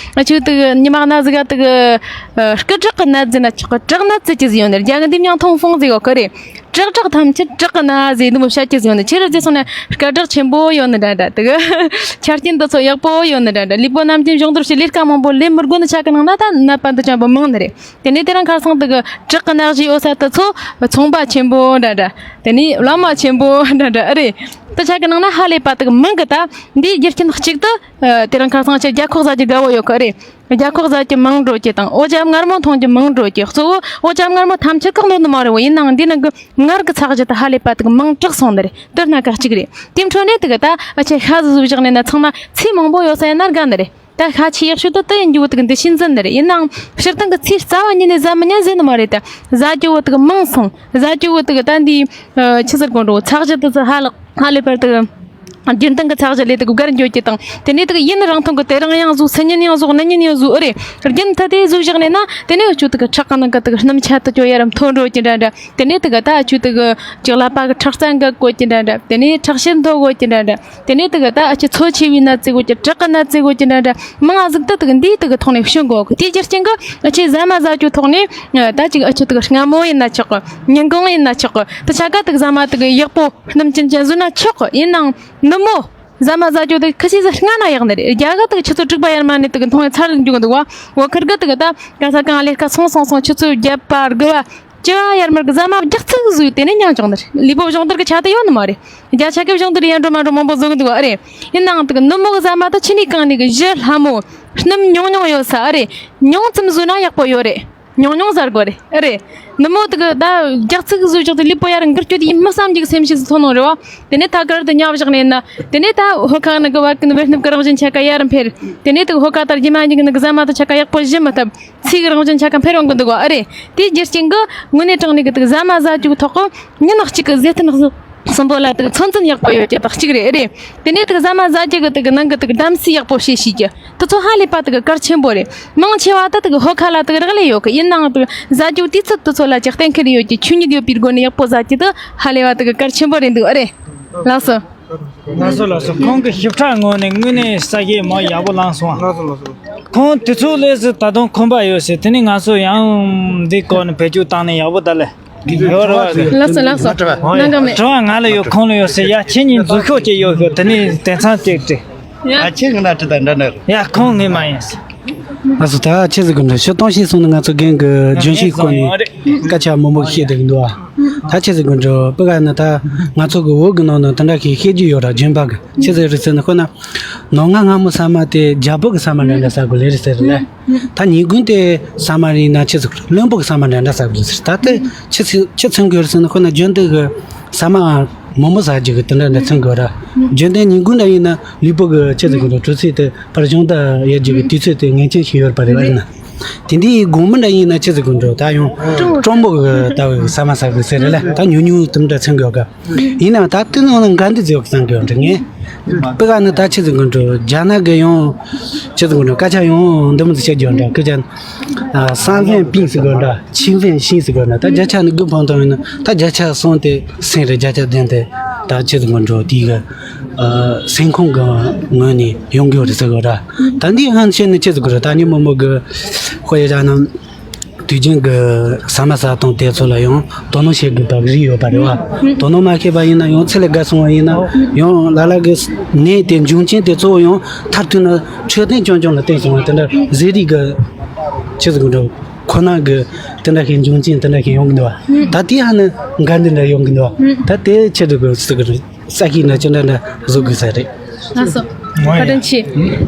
ཆོས་དེ་གི་ཉི་མ་གནའ་ཟིག་ག་དེ་གི་སྐུ་དྲག་གི་ནད་ཟེར་ན་ཆོག་གི། དྲག་ནད་ཟེར་གྱི་ཟིག་ཡོད་ནི་རེད། རྒྱ་གི་འདི་མྱང་ཐོང་ཧྥུང་ཟེར་ཡོད་གི་རེད། དྲག་དྲག་ཐམས་ཅད་དྲག་གི་ན་ཟེར་འདི་མོ་བཤད་ཀྱི་ཟིག་ཡོད་ནི། ཆི་རེད་ཟེར་སོང་ན་སྐད་གྲགས་ཆེན་པོ་ཡོད་ནི་འདྲ་འདྲ། དེ་གི་ཆ་རྐྱེན་དེ་ཚོ་ཡག་པོ་ཡོད་ནི་འདྲ་འདྲ། ལུས་པོ་ནམ་རྒྱུན་སྦྱོང་བརྡར་བྱེད། ལས་ཀ་མང་པོ་ལས་མི་དགོས་ནི་ཆ་གི་ནང་ན་ད་ནད་པ་འདི་ཅན་པོ་མང་ནི་རེད། དེ་ནས་དེ་རིང་ཁ་སང་དེ་གི་དྲག་གི་ན་གཞི་ཡོད་ས་དེ་ཚོ་ཚོང་པ་ཆེན་པོ་འདྲ་འདྲ། དེ་ནས་བླ་མ་ཆེན་པོ་འདྲ་འདྲ་ཨ་རེད། དེ་ཆ་གི་ནང་ན་ཧ་ལས་པ་དེ་གི་མང་གི། ད་འདིའི་རྒྱུ་རྐྱེན་གཅིག་དེ། ཨ། དེ་རིང་ཁ་སང་ཆེ་རྒྱ་ཁོག་ཟ་གི་དགའ་བོ་ཡོད་གི་རེད། རྒྱ་ཁོག་ཟ་གི་མང་འགྲོ་གི་དང་། འོ་ཇ་མངར་མོ་འཐུང་གི་མང་འགྲོ་གི། གཙོ་བོ་འོ་ཇ་མངར་མོ་ཐམས་ཅད་བཀག་འདོད་ནི་མ་རེད་བོ། ཡིན་ནའང་འདི་ནང་གི་མངར་གི་ཚགས་གཞི་དེ་ཧ་ལས་པ་དེ་གི་མང་དྲགས་སོང་ནི་རེད། དེ་སྣ་ཁ་གཅིག་རེད། དེ་འཕྲོ་ནས་དེ་གི་ད་ཨ་ཆེ་ཤ་ཟོས་བཞག་ནས་ན་ཚང་མ་ཚིག་མང་པོ་ཡོད་ས་ཡིན་ན་དགའ་ནི་རེད། ད་ཤ་ཆེས་ཡག་ཤོས་དེ་དེ་ཡིན་རྒྱུ་བོ་དེ་གི་འདི་ཤིན་ཟིན་ནི་རེད། ཡིན་ནའང་སྤྱིར་བཏང་གི་ཚིག་རྩ་བ་ཉིད་ནས་ཟ་མི་ཉན་ཟེར་ནི་མ་རེད། ད་ཟ་རྒྱུ་བོ་དེ་གི་མང་སོང་། ཟ་རྒྱུ་བོ་དེ་གི་ད་འདི་ཆི་ཟེར་དགོས་འགྲོ། ཚགས་གཞི་དེ་ཚོ་ཧ་ལས་ཧ་ལས་པར་དེ་གི་རྒྱུན་གཏན་གྱི་ཚགས་གཞི་ལས་དེ་གི་བརྒལ་འགྱོ་གི་དང་། དེ་ནས་དེ་གི་ཡུན་རིང་ཐུང་གི་དེ་རིང་ཡང་ཟོས། སང་ཉིན་ཡང་ཟོས། གནངས་ཉིན་ཡང་ཟོས། ཨེ་རེད། རྒྱུན་མཐུད་དེ་ཟོས་བཞག་ནས་ན། དེ་ནས་ཁྱོད་དེ་གི་ཁྲག་གི་ནང་གི་དེ་གི་སྣུམ་ཆ་དེ་ཁྱོད་ཡར་མཐོ་འགྲོ་གི་འདྲ་འདྲ། དེ་ནས་དེ་གི་ད་ཁྱོད་དེ་གི་ཅིག་ལག་པ་གི་ཁྲག་རྩ་འགག་གོ་གི་འདྲ་འདྲ། དེ་ནས་ཁྲག་ཤེད་མཐོ་གོ་གི་འདྲ་འདྲ། དེ་ནས་དེ་གི་ད་ཨ་ཆེ་ཚོ་ཆེ་བའི་ནད་ཟེར་གོ་གི། དྲག་གི་ནད་ཟེར་གོ་གི་འདྲ་འདྲ། མང་ང་ཟིག་ད་དེ་གི་འདིའི་དེ་གི་ཐོག་ནས་བྱུང་གོ་གི། དེའི་རྒྱུ་རྐྱེན་གྱིས་ཨ་ཆེ་ཟ་མ་ཟ་རྒྱུ་ཐོག་ནས་ད་ཅིག་ཨ་ཆེ་དེ་གི་སྔ་མོ་ཡིན་ན་ཆོག་གི། ཉིན་གང་ཡིན་ན་ཆོག་གི། དེ་ཆ་ག་དེ་གི་ཟ་མ་དེ་གི་ཡག་པོ་སྣུམ་ཅན་ཅན་ཟོས་ན་ཆོག་གི། ཡིན་ནའང་ནུབ་མོ་ཟ་མ་ཟ་རྒྱུ་དེ་ཁ་ཤས་ཟིག་སྔ་ན་ཡག་ནི་རེད། རྒྱ་གར་དེ་གི་ཆུ་ཚོད་དྲུག་པ་ཡར་མར་ནས་དེ་གི་འཐུང་བའི་ཚར་འཇུག་འདུག་བ། བོད་ཁུལ་གི་དེ་གི་ད་ག་ས་གང་ལས་ཀ་སོང་སོང་སོང་ཆུ་ཚོད་བརྒྱད་པ་དགུ་པ་བཅུ་པ་ཡར་མར་གི་ཟ་མ་རྒྱག་ཚིག་ཟོས་དེ་ནས་མྱང་བཅུག་ནི་རེད། ལུས་པོ་སྦྱོང་བརྡར་གི་ཆ་དེ་ཡོད་ནི་མ་རེད། རྒྱ་ཆ་གི་སྦྱོང་བརྡར་ཡར་འགྲོ་མར་འགྲོ་མང་པོ་བཟོ་གི་འདུག་བ། ཨེ་རེད། ཡིན་ནའང་དེ་གི་ནུབ་མོ་གི་ཟ་མ་དེ་ཆི་ནས་གང་ནས་གི་བཞི་ལྷ་མོ། སྣུམ་ཉུང་ཉུང་ཡོད་ས་ཨེ་རེད། ཉུང་ཙམ་བཟོས་ན་ཡག་པོ་ཡོད་རེད། ཉུང་ཉུང་ཟ་དགོས་རེད། ཨེ་རེད། ནུབ་མོ་དེ་གི་ད་རྒྱག་ཚིག་བཟོས་ཅོག་དེ་ལུས་པོ་ཡར་འགུལ་སྐྱོད་དེ་ཡིན་མི་བསམ་རྒྱུ་གི་སེམས་ཤིག་ཐོན་ནོ་རེད་བ། དེ་ནས་ཐད་ཀར་དུ་ཉལ་བཞག་ནས་ན། དེ་ནས་ད་ཧོ་ཁ་ནི་གི་བ་ཀི་ནི་བེ་སྣུབ་ཀི་རང་བཞིན་ཆ་ཀ་ཡར་འཕེར། དེ་ནས་དེ་གི་ཧོ་ཁ་དར་རྒྱུ་མ་ཉིག་ནི་གི་ཟ་མ་དང་ཆ་ཀ་ཡག་པོ་བཞི་མི་ཐུབ། ཚིག་རང་བཞིན་ཆ་ཀ་འཕེར་ཡོང་གི་འདུག་བ། ཨེ་རེད། དེའི་རྒྱུ་རྐྱེན་གི་དངོས་གནས་དྲང་གནས་གི་དེ་གི་ཟ་མ་ཟ་རྒྱུ་གི་ཐོག་གི་ཉིན་གཅིག་གི་ཟས་ཐུན་གསུམ་པོ་ལ་དེ་གི་ཚོད་འཛིན་ཡག་པོ་ཡོད་ཀྱི་དག་གཅིག་རེད། ཨེ་རེད། དེ་ནས་དེ་གི་ཟ་མ་ཟ་རྒྱུ་གི་དེ་གི་ནང་གི་དེ་གི་གདམ་གསེས་ཡག་པོ་བྱེད་ཤེས་ཀྱི། དེ་ཚོ་ཧ་ལས་པ་དེ་གི་གལ་ཆེན་པོ་རེད། མང་ཆེ་བ་ད་དེ་གི་ཧོ་ཁ་ལ་དེ་གི་རག་ལས་ཡོད་གི། ཡིན་ནའང་དེ་གི་ཟ་རྒྱུ་དུས་ཚོད་དེ་ཚོ་ལ་ཅིག་གཏན་འཁེལ་ཡོད་ཀྱི། ཆོས་ཉིད་ཡོད་པའི་སྒོ་ནས་ཡག་པོ་ཟ་རྒྱུ་དེ་ཧ་ལས་པ་དེ་གི་གལ་ཆེན་པོ་རེད་འདུག། ཨེ་རེད། ལགས་སོ། ལགས་སོ་ལགས་སོ། ཁོང་གི་ཞིབ་ཕྲ་ངོས་ནས་དངོས་གནས་ས་གཞི་མ་ཡག་པོ་བླངས་སོང་། ལགས་སོ་ལགས་སོ། ཁོང་དེ་ཚོ་ལས་སུ་ད་དུང་ཁོམ་པ་ཡོད་ཟེར། དེ་ནས་ང་ཚོ་ཡང་འདི་སྐོར་ནས་བེད་སྤྱོད་བཏང་ནས་ཡག་པོ་ད་ལས། ཡོད་རེད་བ། ལགས་སོ་ལགས་སོ། ནང་ག་མེད། དྲི་བ་ང་ལ་ཡོད། ཁོང་ལ་ཡོད་ཟེར། ཡ་ཁྱེད་གཉིས་འཛུལ་ཤོག་ཅེས་ཡོད་ཤོག། དེ་ནས་དེང་སང་ཅིག་དྲི། ཡ། ཨ་ཁྱེད་ང་ན་དྲི་དང་འདྲ་ནི་རེད། ཡ་ཁོང་ངས་མ་ཡིན་ཟེར། ལགས་སོ། ད་ཆི་ཟིག་གི་འདྲ་ཞུ་སྟངས་ཤེས་སོང་ན། ང་ཚོ་རྒན་གི་ལྗོན་ཤིང་སྐོར་ནས་སྐད་ཆ་མང་པོ་བཤད་བསྡད་ཀྱི་འདུག་ཨ། ད་ཆི་ཟིག་གི་འདྲ་པི་ག་ནི་ད་ང་ཚོ་གི་བོད་གི་ནང་ན་དེ་འདྲ་ཞིག་བཤད་རྒྱུ་ཡོད་ར། ལྗོན་པ་གི་ཆི་ཟིག་རེད་ཟེར་ན། ཁོ་ན་ནང་ང་སྔ་མོ་ས་མ་དེ་རྒྱ་བོད་གི་ས་མ་འདྲ་འདྲ་ཟ་དགོས་ལེ་རེད་ཟེར་ལེ། ད་ཉིན་གུང་དེ་ས་མ་རེད་ན་ཆི་ཟིག་བློན་པོ་གི་ས་མ་འདྲ་འདྲ་ཟ་དགོས་ཟེར། ད་དེ་ཆི་ཟིག་ཆི་མཚོན་གི་རེད་ཟེར་ན། ཁོ་ན་ལྗོན་དེ་གི་ས་མ་མང་པོ་ཟ་རྒྱུ་གི་དེ་འདྲ་འདྲ་མཚོན་གི་ར། ལྗོན་དེ་ཉིན་གུང་འདྲ་ཡིན་ན་ལུས་པོ་གི་ཆི་ཟིག་གི་འདྲ་དྲོད་ཚད་དེ་ཕར་གཞུང་དུ་ཡལ་རྒྱུ་གི་དུས་ཚོད་དེ་ངེས་ཅན་ཞིག་ཡོད་པ་རེད་བ། ཡིན་ན། དེ་འདྲའི་དགོང་མོ་འདྲ་ཡིན་ན་ཆི་ཟིག་གི་འགྲོ། ད་ཡང་སྤྲང་པོ་གི་ལྟ་བུའི་ཟ་མ་ཟ་དགོས་ཟེར་རེད་ལ། ད་ཉུང་ཉུང་དུམ་འདྲ་མཚོན་གི་ཡོད་ག། ཡིན་ནའང་ད་དེ་ནང་ལ་འགལ་འདུ་ཡོད་བསམ་གི་ཡོད་འདྲ། ངས་པི་ག་ནི་ད་ཆི་ཟིག་གི་འགྲོ། རྒྱ་ནག་གི་ཡང་ཆི་ཟིག་གི་འགྲོ། སྐད་ཆ་ཡང་འདི་མོ་ཟིག་བཤད་རྒྱུ་འདྲ། ཁི་ཅན་ཨ་三分冰ཟེར་གི་འདྲ།七分心ཟེར་གི་འདྲ། ད་བརྒྱ་ཆ་ནི་དགུ་འཕངས་བཏང་ཡིན་ན། ད་བརྒྱ་ཆ་གསུམ་དེ་སེམས་རེད། བརྒྱ་ཆ་བདུན་དེ་ད་ཆི་ཟིག་གི་འགྲོ། དེ་གི་ཨ་སེམས་ཁོང་གི་ངོས་ནས་ཡོང་གི་ཡོད་རེད་ཟེར་གི་འདྲ། ད་འདི་ཧན་ཆེ་ནི་ཆི་ཟིག་གི་རེད། ད་ནི་མོ་མོ་གི་ཧོ་ཡ་ཅག་ན། དུས་རྒྱུན་གྱི་ཟ་མ་ཟ་སྟངས་དེ་ཚོ་ལ་ཡང་དོ་སྣང་བྱེད་དགོས་པ་རིགས་ཡོད་པ་རེད་བ། དོ་སྣང་མ་བྱས་པ་ཡིན་ན་ཡང་ཚེ་ལས་བརྒལ་སོང་བ་ཡིན་ན་ཡང་ལ་ལ་གི་ནད་དེ་འབྱུང་རྐྱེན་དེ་གཙོ་བོ་ཡང་མཐར་ཐུག་ན་འཕྲོད་བསྟེན་རྐྱང་རྐྱང་ལ་བརྟེན་སོང་བ། དེ་འདྲ་ཟས་རིགས་ཀྱི་ཆི་ཟིག་འགྲོ་ཁོ་ན་གི་དེ་འདྲ་ཞིག་འབྱུང་རྐྱེན་དེ་འདྲ་ཞིག་ཡོང་གི་འདུག་བ། ད་དེ་ཧ་ནི་འགལ་འདུ་འདྲ་ཡོང་གི་འདུག་བ། ད་དེ་ཆི་ཟིག་གི་ཟིག་གི་རེད། ས་གཞི་ན་ཅི་འདྲ་འདྲ་བཟོ་དགོས་ས་རེད། ལགས་སོ། བཀའ་དྲིན་ཆེ།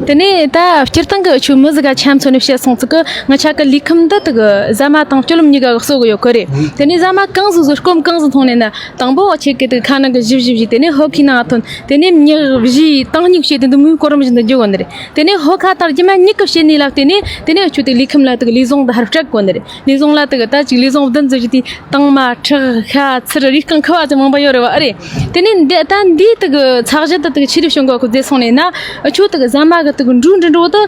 དེ་ནས་ད་སྤྱིར་བཏང་གི་ཆུ་མི་ཟིག་ག་ཆ་མཚོན་ནས་བཤད་སོང་ཙི་གི། ང་ཆ་གི་ལུས་ཁམས་འདི་དག་ཟ་མ་དང་སྤྱོད་ལམ་གཉིས་ཀ་གསོ་གི་ཡོད་གི་རེད། དེ་ནས་ཟ་མ་གང་ཟིག་ཟོ་སྐོམ་གང་ཟིག་འཐུང་ནས་ན། དང་པོ་ཨ་ཆེ་གི་དེ་ཁ་ནང་གི་བཞི་བཞི་བཞི། དེ་ནས་ཧོ་ཁའི་ནང་ཐོན། དེ་ནས་མྱི་བཞི་དང་སྙིགས་བྱས་དེ་འདི་མོའི་གོ་རིམ་བཞིན་དུ་འགྱོ་གོ་ནི་རེད། དེ་ནས་ཧོ་ཁ་དང་རྒྱུ་མ་མྱིག་གི་བྱེད་ནུས་ལ་བརྟེན་ནས། དེ་ནས་ཨ་ཆུ་དེ་ལུས་ཁམས་ལ་དག་ལུས་ཟུངས་འདི་ཧར་སྤྲད་གོ་ནི་རེད། ལུས་ཟུངས་ལ་དག་ད་ཅིག་ལུས་ཟུངས་བདུན་ཟིག་བྱས་དེ། དྭངས་མ་ཁྲག་ཤ་ཚིལ་རུས་རྐང་ཁུ་བ་ཅན་མང་པོ་ཡོད་རེད་བ། ཨེ་རེད། དེ་ནས་འདི་ད་འདིའི་དག་ཚགས་གཞི་དེ་དག་ཆི་རེད་བྱུང་གོ་གི་བཟླས་སོང་ནས་ན། ཨ་ཆུ་དག་ཟ་མ་གི་དག་འབྲུ་འབྲུ་འབྲུ་དེ་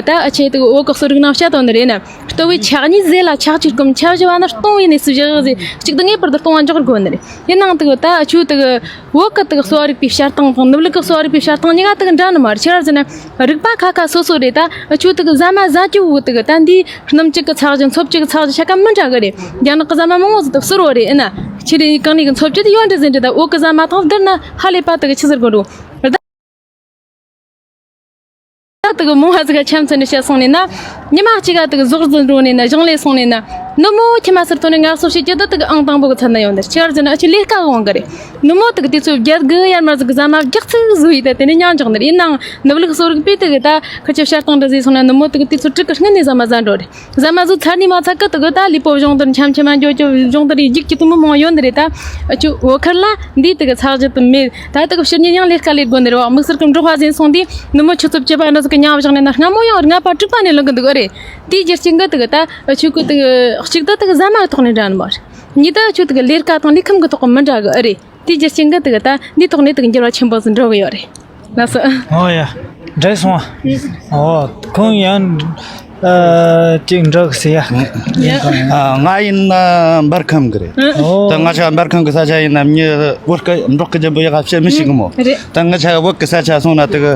ད་ཨ་ཆེ་དག་བོད་གི་གསོ་རིག་ནང་བཤད་དོ་ནི་རེད་ན། ལྟོ་བའི་ཆ་གཉིས་ཟས་ལ་ཆགས་ཆེར་སྐོམ། ཆ་བཞི་བ་ན་ལྟུང་བའི་གནས་སུ་བཞག་ཟེར། གཅིག་ཏུ་ངེས་པར་དུ་ལྟུང་བ་འཇོག་དགོས་ནི་རེད། ཡིན་ནའང་དག་ད་ཨ་ཆུ་དག་བོད་གི་དག་གསོ་བ་རིག་པའི་བཤད་སྟངས་དང་ནུབ་ལུགས་གི་གསོ་བ་རིག་པའི་བཤད་སྟངས་གཉིས་ཀ་དག་འདྲ་ནི་མ་རེད། ཆི་རེད་ཟེར་ན། རིག་པ་ཁ་ཁ་སོ་སོ་རེད། ད་ཨ་ཆུ་དག་ཟ་མ་ཟ་རྒྱུ་བོ་དག་ད་འདི། སྣུམ་གཅིག་གི་ཚགས་གཞི་མཚོ་གཅིག་གི་ཚགས་གཞི་ཆ་ག་མི་འདྲ་གི་རེད། རྒྱ་ནག་གི་ཟ་མ་མང་བོ་ཟིག་ཏུ་བསུར་བ་རེད། ཨེ་ན། ཁྱེད་རེ་གང་ནས་གི་མཚོ་བཅུད་དེ་ཡོད་འདྲ་ཟིན་འདྲ། ད་བོད་གི་ཟ་མ་དང་བསྡུར་ན་ཧ་ལས་པ་དག་གི་ཆི་ཟེར་དགོས་འགྲོ། ད་དག་མང་བ་ཟིག་ག་ཆ་མཚོན་ནས་བཤད་སོང་ནས་ན། ཉི་མ་གཅིག་ག་དག་ཟོག་རྫི་འགྲོ་ནས་ན། ཞིང་ལས་སོང་ནས་ན། ནུབ་མོ་ཁྱི་མ་སར་ཐོན་ནས་ངལ་གསོ་བྱེད་རྒྱུ་དེ་དག་ཨང་དང་པོ་གི་ཚད་ན་ཡོད་འདྲ། ཆི་ཟེར་ན་ཨ་ཆུ་ལས་ཀ་འོང་གི་རེད། ནུབ་མོ་དག་དུས་ཚོད་བརྒྱད་དགུ་ཡར་མར་ཟིག་གི་ཟ་མ་རྒྱག་ཚིག་ཟོས་ཡི་ད་དེ་ནས་ཉལ་འཇོག་ནི་རེད། ཡིན་ནའང་ནུབ་ལུགས་གསོ་རིག་པས་དག་ད་ཁི་ཆོ་བཤད་སྟངས་འདྲ་ཟིག་སོང་ན། ནུབ་མོ་དག་དུས་ཚོད་དྲུག་གི་སྔོན་ནས་ཟ་མ་ཟ་འགྲོ་རེད། ཟ་མ་ཟོས་ཚར་ནས་མ་ཚར་གི་དག་ད་ལུས་པོ་གཞུང་དུ་འཆམ་འཆམ་འགྱོ་རྒྱུ། གཞུང་དུ་རེ་རྒྱུག་རྒྱུ་དེ་མོ་མང་བོ་ཡོད་ནི་རེད། ད་ཨ་ཆུ་བོད་ཁུལ་ལ་འདིའི་དག་ཚགས་གཞི་དེ་མེད། ད་དག་ཕྱི་ཉིན་ཡང་ལས་ཀ་ལས་དགོས་ནི་རེད་བ། དམིགས་བསལ་གི་འབྲོག་པ་ཟིན་སོང་དུས་ནུབ་མོ་ཆུ་ཚོད་བཅུ་པ་འདྲ་ཟིག་གི་ཉལ་བཞག་ནས་ན། སྔ་མོ་ཡང་ལྔ་པ་དྲུག་པ་ནས་ལངས་གི་འདུག་ཨེ་རེད། དེའི་རྒྱུ་རྐྱེན་གི་དག་ད་ཨ་ཆུ་གི་དག་གཅིག་ད་དག་ཟ་མ་གི་ཐོག་ནས་འདྲ་ནི་མ་རེད། གཉིས་ད་ཨ་ཆུ་དག་ལས་ཀ་དང་ལུས་ཁམས་གི་ཐོག་གི་མི་འདྲ་གི་ཨེ་རེད། དེའི་རྒྱུ་རྐྱེན་གི་དག་ད་འདིའི་ཐོག་ནས་དག་འགྱུར་བ་ཆེན་པོ་ཟིག་འགྲོ་གི་ཡོད་རེད། ལགས་སོ། ཨོ་ཡ། འགྲིག་སོང་ཨ། ཨོ། ཁོང་ཡང་ཨ་ཅིག་འགྲིག་ཟེར་ཡ། ཡ། ཨ། ང་ཡིན་ན་འབར་ཁམས་གི་རེད། ཨོ། ད་ང་ཆ་འབར་ཁམས་གི་ས་ཆ་ཡིན་ན་མྱི་བོད་སྐད་འབྲོག་སྐད་ཅན་པོ་ཡག་ག་བཤད་མི་ཤེས་གི་མོ། རེད། ད་ང་ཆ་བོད་གི་ས་ཆ་སོང་ན་དེ་གི་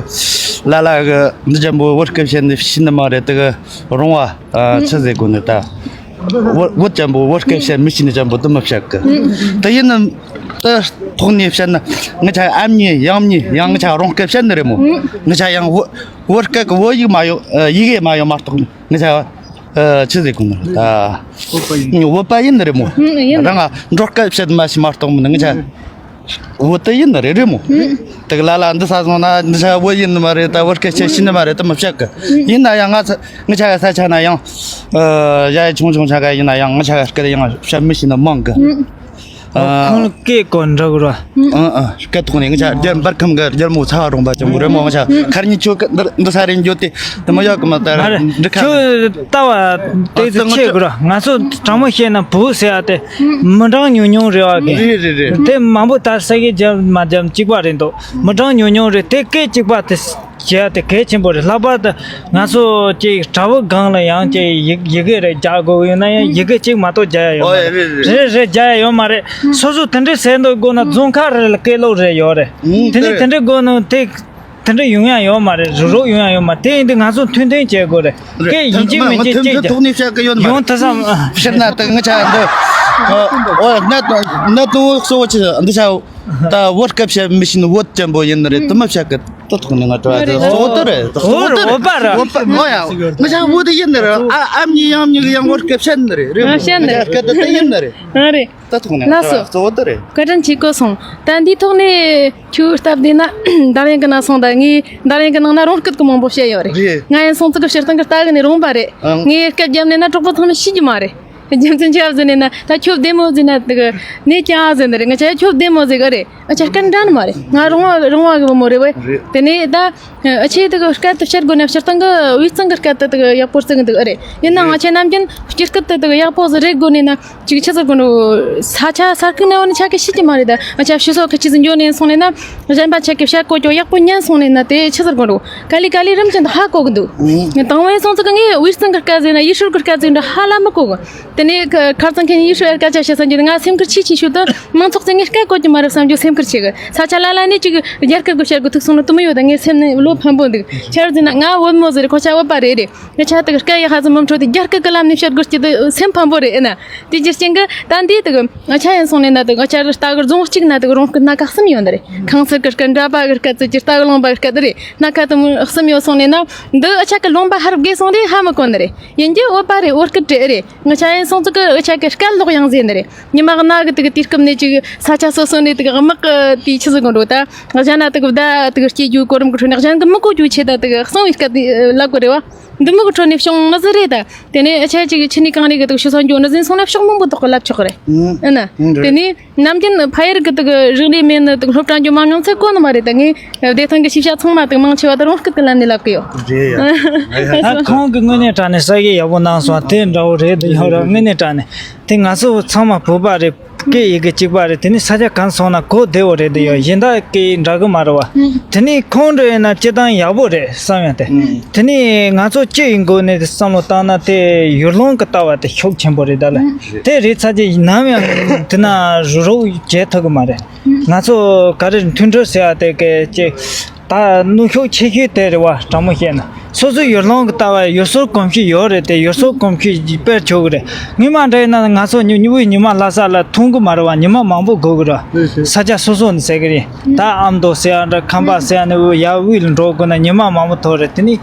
ལ་ལ་གི་འདི་ཅན་པོ་བོད་སྐད་བཤད་ནི་ཤེས་ནི་མ་རེད། དེ་གི་རོང་བ། ཨ། ཆི་ཟེར་དགོས་ནི་ད། བོད་བོད་ཅན་པོ་བོད་སྐད་བཤད་མི་ཤེས་ནི་ཅན་པོ་དེ་མི་བཤད་གི། དེ་ཡིན་ན། ད་ཐོག་ནས་བཤད་ན་ང་ཆ་ཨ་མྱེས་ཡང་མྱེས་ཡང་ང་ཆ་རོང་སྐད་བཤད་ནི་རེད་མོ། ང་ཆ་ཡང་བོད་བོད་སྐད་གི་བོད་ཡིག་མ་ཡོད། ཨ། ཡི་གེ་མ་ཡོད་མ་གཏོགས་ང་ཆ། ཨ། ཆི་ཟེར་དགོས་ནི་ད། བོད་པ་ཡིན། བོད་པ་ཡིན་ནི་རེད་མོ། ཨུ། ཡིན། རང་ང་འབྲོག་སྐད་བཤད་མ་ཤེས་མ་གཏོགས་མོ་ནི་ང་ཆ་བོད་དེ་ཡིན་ནི་རེད་རེད་མོ། ཨུ། དེ་ག་ལ་ལ་འདི་ས་སོང་ན་འདི་ས་བོད་ཡིན་ནི་མ་རེད། ད་བོད་སྐད་བཤད་ཤེས་ནི་མ་རེད། དེ་མི་བཤད་གི། ཡིན་ན་ཡང་ང་ཚ་ང་ཆ་ག་ས་ཆ་ན་ཡང་ཨ་ཡ་ཡ་ཆུང་ཆུང་ཆ་ག་ཡིན་ན་ཡང་ང་ཆ་ག་སྐད་ཡང་བཤད་མི་ཤེས་ནི་མང་གི། ཨ། ཁོང་སྐད་གོ་འདྲ་གི་ར། ཨ་ཨ་སྐད་ཐོག་ནས་ང་ཆ་རྒྱལ་འབར་ཁམས་གི་རྒྱལ་མོ་ཚ་བ་རོང་པ་ཅང་གི་རེད་མོ། ང་ཆ་ཁར་ཉི་ཆོ་གི་འདི་འདི་ས་རེ་འགྱོ་དེ་དེ་མ་ཡག་གི་མ། ད་མ་རེད། འདི་ཁ་ཁྱོད་ལྟ་བ་དེ་ཨ་ཚོ་ང་ཆེ་ཆོ་གི་ར། ང་ཚོ་དྲང་མོ་བཤད་ན་བུ་ཟེར་ཡ་དེ་མི་གྲངས་ཉུང་ཉུང་རེད་བ་གི། རེད་རེད་རེད། དེ་མང་པོ་ད་ས་གི་རྒྱལ་མ་རྒྱལ་གཅིག་པ་རེད་འདུག། མི་གྲངས་ཉུང་ཉུང་རེད། དེ་སྐད་གཅིག་པ་དེ་བྱས་ཏེ་གལ་ཆེན་པོ་རེད། ལྷག་པར་དུ་ང་ཚོ་ཅིག་དྲ་བ་སྒང་ལ་ཡང་ཅིག་ཡི་ཡི་གེ་རེ་རྒྱག་དགོས་ཡོད་ན་ཡང་ཡི་གེ་གཅིག་མ་གཏོགས་རྒྱག་ཡ་ཡོད་མ་ཨོ་རེད། རེད་རེད། རེད་རེད། རྒྱག་ཡ་ཡོད་མ་རེད། སོ་སོ་དེ་འདྲའི་ཟེར་འདུག་དགོས་ན་རྫོང་ཁ་རེ་ལ་སྐད་ལོག་རེ་ཡོད་རེད། ཨུམ་དེ་ནས་དེ་རེད། དེ་འདྲའི་དགོས་ན་དེ་དེ་འདྲའི་ཡོང་ཡ་ཡོད་མ་རེད། རུག་རུག་ཡོང་ཡ་ཡོད་མ་རེད། དེ་ཡིན་དུས་ང་ཚོ་མཐུན་མཐུན་བྱེད་དགོས་རེད། རེད། སྐད་ཡིན་གཅིག་མིན་གཅིག་མཐུན་གཅིག་ཐོག་ནས་བཤད་གི་ཡོད་མ་ཡོང་རེད། ཐུབ་ས་ཕྱིར་ན་ད་ང་ཆ་འདི་ཨོ་ན་ན་དུང་གསོ་བོ་ཆེ་འདི་ཆ། ད་བོད་སྐད་བཤད་མི་ཤེས་ནི་བོད་ཅན་པོ་ཡིན་ནི་རེད། དུ་མ་བཤད་གི་ད་ཐོག་ནས་ང་དྲ་བ་དེ་གཙོ་བོ་དེ་རེད། གཙོ་བོ་དེ་རེད། བོད་པ་ར། བོད་པ་ཨོ་ཡ་ང་ཆ་བོད་དེ་ཡིན་ནི་རེད། ཨ་ཨ་མྱི་ཡང་མྱི་གི་ཡང་བོད་སྐད་བཤད་ནི་རེད། རེད་མོ། ཨ་བཤད་ནི་རེད། སྐད་དེ་དེ་ཡིན་ནི་རེད། ཨ་རེད། ད་ཐོག་ནས་ང་ལགས་དྲ་བ་སོ། གཙོ་བོ་དེ་རེད། བཀའ་དྲིན་ཆེ་གོ་སོང་། ད་འདིའི་ཐོག་ནས་ཁྱོད་སྟབས་བདེ་ན་འདར་ཡན་གི་ནང་སོང་། ད་ངས་འདར་ཡན་གི་ནང་ན་རོང་སྐད་གི་མང་པོ་བཤད་ཡོད་རེད། རེད། ང་ཡན་སོང་ཙི་གི་སྤྱིར་བཏང་གི་རྟ་གི་ནས་རོང་པ་རེད། ཨང་། ངས་སྐད་རྒྱབ་ནས་ན་གྲོགས་པོ་ཚང་མས་ཤེས་ཀྱི་མ་རེད། རྒྱུ་མཚན་ཆེ་བ་ཟེར་ནས་ན་ད་ཁྱོད་བདེ་མོ་ཟེར་ན་དེ་གི་ནས་ཀྱང་ཨ་ཟེར་ནི་རེད། ང་ཆ་ཁྱོད་བདེ་མོ་ཟེར་གི་རེད། ང་ཆ་སྐད་འདྲ་ནི་མ་རེད། ང་རོང་བ་རོང་བ་གི་བུ་མོ་རེད་བས། རེད། དེ་ནས་ད་ཨ་ཆེ་དེ་གི་སྐད་དེ་བཤད་དགོས་ན་སྤྱིར་བཏང་གི་དབུས་གཙང་གི་སྐད་དེ་དེ་གི་ཡག་པོ་བརྩི་གི་འདུག་ཨ་རེད། ཡིན་ན་ང་ཆ་ནམ་རྒྱུན་སྤྱིར་སྐད་དེ་དེ་གི་ཡག་པོ་ཟིག་རེད་དགོས་ནས་ན་ཅིག་ཆི་ཟེར་དགོས་འདུག། ས་ཆ་ས་ཁུལ་ན་བ་ནི་ཆ་གི་ཤེས་ཀྱི་མ་རེད། ད་ང་ཆ་ཕྱི་སོག་གི་ཆི་ཟིག་འགྱོ་ནས་སོང་ནས་ན་གཞན་པ་ཆ་གི་བཤད་གོ་ཅོ་ཡག་པོ་ཉན་སོང་ནས་ན་དེ་ཆི་ཟེར་དགོས་འདུག། ག་ལི་ག་ལི་རིམ་ཅན་དུ་ཧ་གོ་གི་འདུག། དང་བའི་སོང་ཙི་གི་ངས་དབུས་གཙང་གི་སྐད་ཟིག་ན་ཡུལ་ཤུལ་གི་སྐད་ཟིག་འདྲ་ཧ་ལམ་མི་གོ་གི། དེ་ནས་ཁ་ཁར་ཚང་ཁན་ཡིན་ཤོད་སྐད་ཆ་བཤད་ས་འཇུ་ང་སེམས་ཁུར་ཆེ་ཆེ་ཤོད་དུ་མང་ཚོགས་ཚེ་ངས་སྐད་གོ་གི་མ་རེད་བསམ་རྒྱུ་སེམས་ཁུར་ཆེ་གི། ས་ཆ་ལ་ལ་ནས་ཅིག་རྒྱ་སྐད་གི་བཤད་གི་ཐུག་སོང་ན་དུ་མི་ཡོད། ད་ངའི་སེམས་ནས་བློ་ཕམ་པོ་འདུག། ཆ་ར་ཟིན་ན་ང་བོད་མོ་ཟེར་ཁོ་ཆ་བོད་པ་རེད་རེད། ངས་ཆ་དེ་གི་སྐད་ཡག་ཧ་ཙམ་མི་འཕྲོད་དེ་རྒྱ་སྐད་གི་ལམ་ནས་བཤད་དགོས་ཀྱི་དུ་སེམས་ཕམ་པོ་རེད་ཨེ་ན། དེ་རྒྱུ་རྐྱེན་གི་ད་འདི་དེ་གི་ང་ཆ་ཡན་སོང་ནས་ན་དེ་ང་ཆ་རི་རྟ་གི་རྫོང་གཅིག་ན་དེ་གི་རོང་སྐད་སྣ་ཁ་གསུམ་ཡོད་འདི་རེད། ཁང་སར་གི་སྐད། འདྲ་པ་གི་སྐད་ཚོ་ཀྱི་རྟ་གི་ལུང་པ་གི་སྐད་དེ་རེད། སྣ་ཁ་དུ་མི་གསུམ་ཡོད་སོང་ནས་ན་འདི་ཨ་ཆ་གི་ལུང་པ་ཧར་བརྒལ་སོང་དེ་ཧ་མི་གོ་འདི་རེད། ཡིན་རྒྱུ་བོད་པ་རེད། བོད་སྐད་རེད་རེད། ང་ཆ་ཡན་སོང་ཙི་གི་ཨ་ཆ་གི་སྐད་ལོག་ཡང་ཟེར་འདི་རེད། ཉི་མ་གི་ན་གི་དེ་གི་དུས་སྐབས་ནས་ཅིག་ས་ཆ་སོ་སོ་ནས་དེ་གི་དམག་གི་དེ་ཆི་ཟིག་གོ་འགྲོ་ད། གཞན་ན་དེ་གི་བརྡ་དེ་གི་སྐྱེ་རྒྱུ་གོ་རིམ་གི་ཁྲོད་ནས་གཞན་གི་མི་གོ་རྒྱུ་ཆེ་ད་དེ་གི་གསང་བའི་སྐད་དེ་ལབ་གི་རེད་བ། འདི་མི་གི་ཁྲོད་ནས་བྱུང་ནི་ཟིག་རེད་ད། དེ་ནས་ཨ་ཆ་ཅིག་ཆི་ནས་གང་རེད་གི་དུ་ཤི་སང་འགྱོ་ནི་ཟིན་སོང་ན་ཕྱོགས་མང་པོ་དག་གི་ལབ་ཆོག་གི་རེད། ཨུ། ཨེ་ན། ཨུ། དེ་ནས་ནམ་རྒྱུན་ཕ་ཡུལ་གི་དུ་གི་རིག་གནས་མེད་ནི་དུ་གི་སློབ་གྲྭ་འགྱོ་མ་མྱོང་ཚེ་གོ་ནི་མ་རེད། ད་ངས་བདེ་ཐང་གི་ཤེས་བྱ་ཚང་མ་དུ་མང་ཆེ་བ་དུ་རང་སྐད་གི་ལམ་ནས་ལབ་གི་ཡོད། རེད་ཡ། ད་ཁོང་གི་དངོས་གནས་དྲང་གནས་ས་གི་ཡག་པོ་གནང་སོང་དེ་འདྲ་བོ་རེད་དུ་ཡོད་ར། དངོས་གནས་དྲང་གནས་དེ་ང་ཚོ་ཚང་མ་བོད་པ་རེད། སྐད་ཡི་གེ་གཅིག་པ་རེད། དེ་ནི་ས་ཆ་གང་སོང་ན་གོ་བདེ་བོ་རེད་དུ་ཡོད། གཞན་དག་སྐད་འདྲ་གི་མ་རེད་བ། དེ་ནི་ཁོང་འདྲ་ཡིན་ན་སྤྱི་བཏང་ཡག་པོ་རེད་བསམ་ཡང་དེ། དེ་ནི་ང་ཚོ་སྤྱི་ཡི་སྒོ་ནས་བསམ་བློ་བཏང་ན་དེ་ཡུལ་ལུང་གི་ལྟ་བ་དེ་ཤུགས་ཆེན་པོ་རེད་ད་ལ། དེ་རེད་ཚ་ཅིག་ནམ་ཡང་དེ་ན་རུ་རུ་བྱེད་ཐུབ་གི་མ་རེད། ང་ཚོ་ག་རེ་མཐུན་སྒྲིལ་ཟེར་བ་དེ་གི་ཅིག་ད་ནུས་ཤུགས་ཆེ་ཤོས་དེ་རེད་བ། དྲང་མོ་བཤད་ན་སོ་སོའི་ཡུལ་ལུང་གི་ལྟ་བ་ཡུལ་སྲོལ་གོམས་གཤིས་ཡོད་རེད་དེ། ཡུལ་སྲོལ་གོམས་གཤིས་སྤེལ་ཆོག་གི་རེད། སྔོན་མ་འདྲ་ཡིན་ན་ང་ཚོ་ཉི་ཉི་འོས་ཉི་མ་ལྷ་ས་ལ་ཐོན་གི་མ་རེད་བ། ཉི་མ་མང་པོ་དགོས་གི་རེད། ས་ཆ་སོ་སོ་ནས་ཟེར་གི་རེད། ད་ཨ་མདོ་ཟེར་ཡ་འདྲ་ཁམས་པ་ཟེར་ཡ་ནས་ཡར་དབུས་ལ་འགྲོ་དགོས་ན་ཉི་མ་མང་པོ་ཐོག་རེད། དེ་ནི་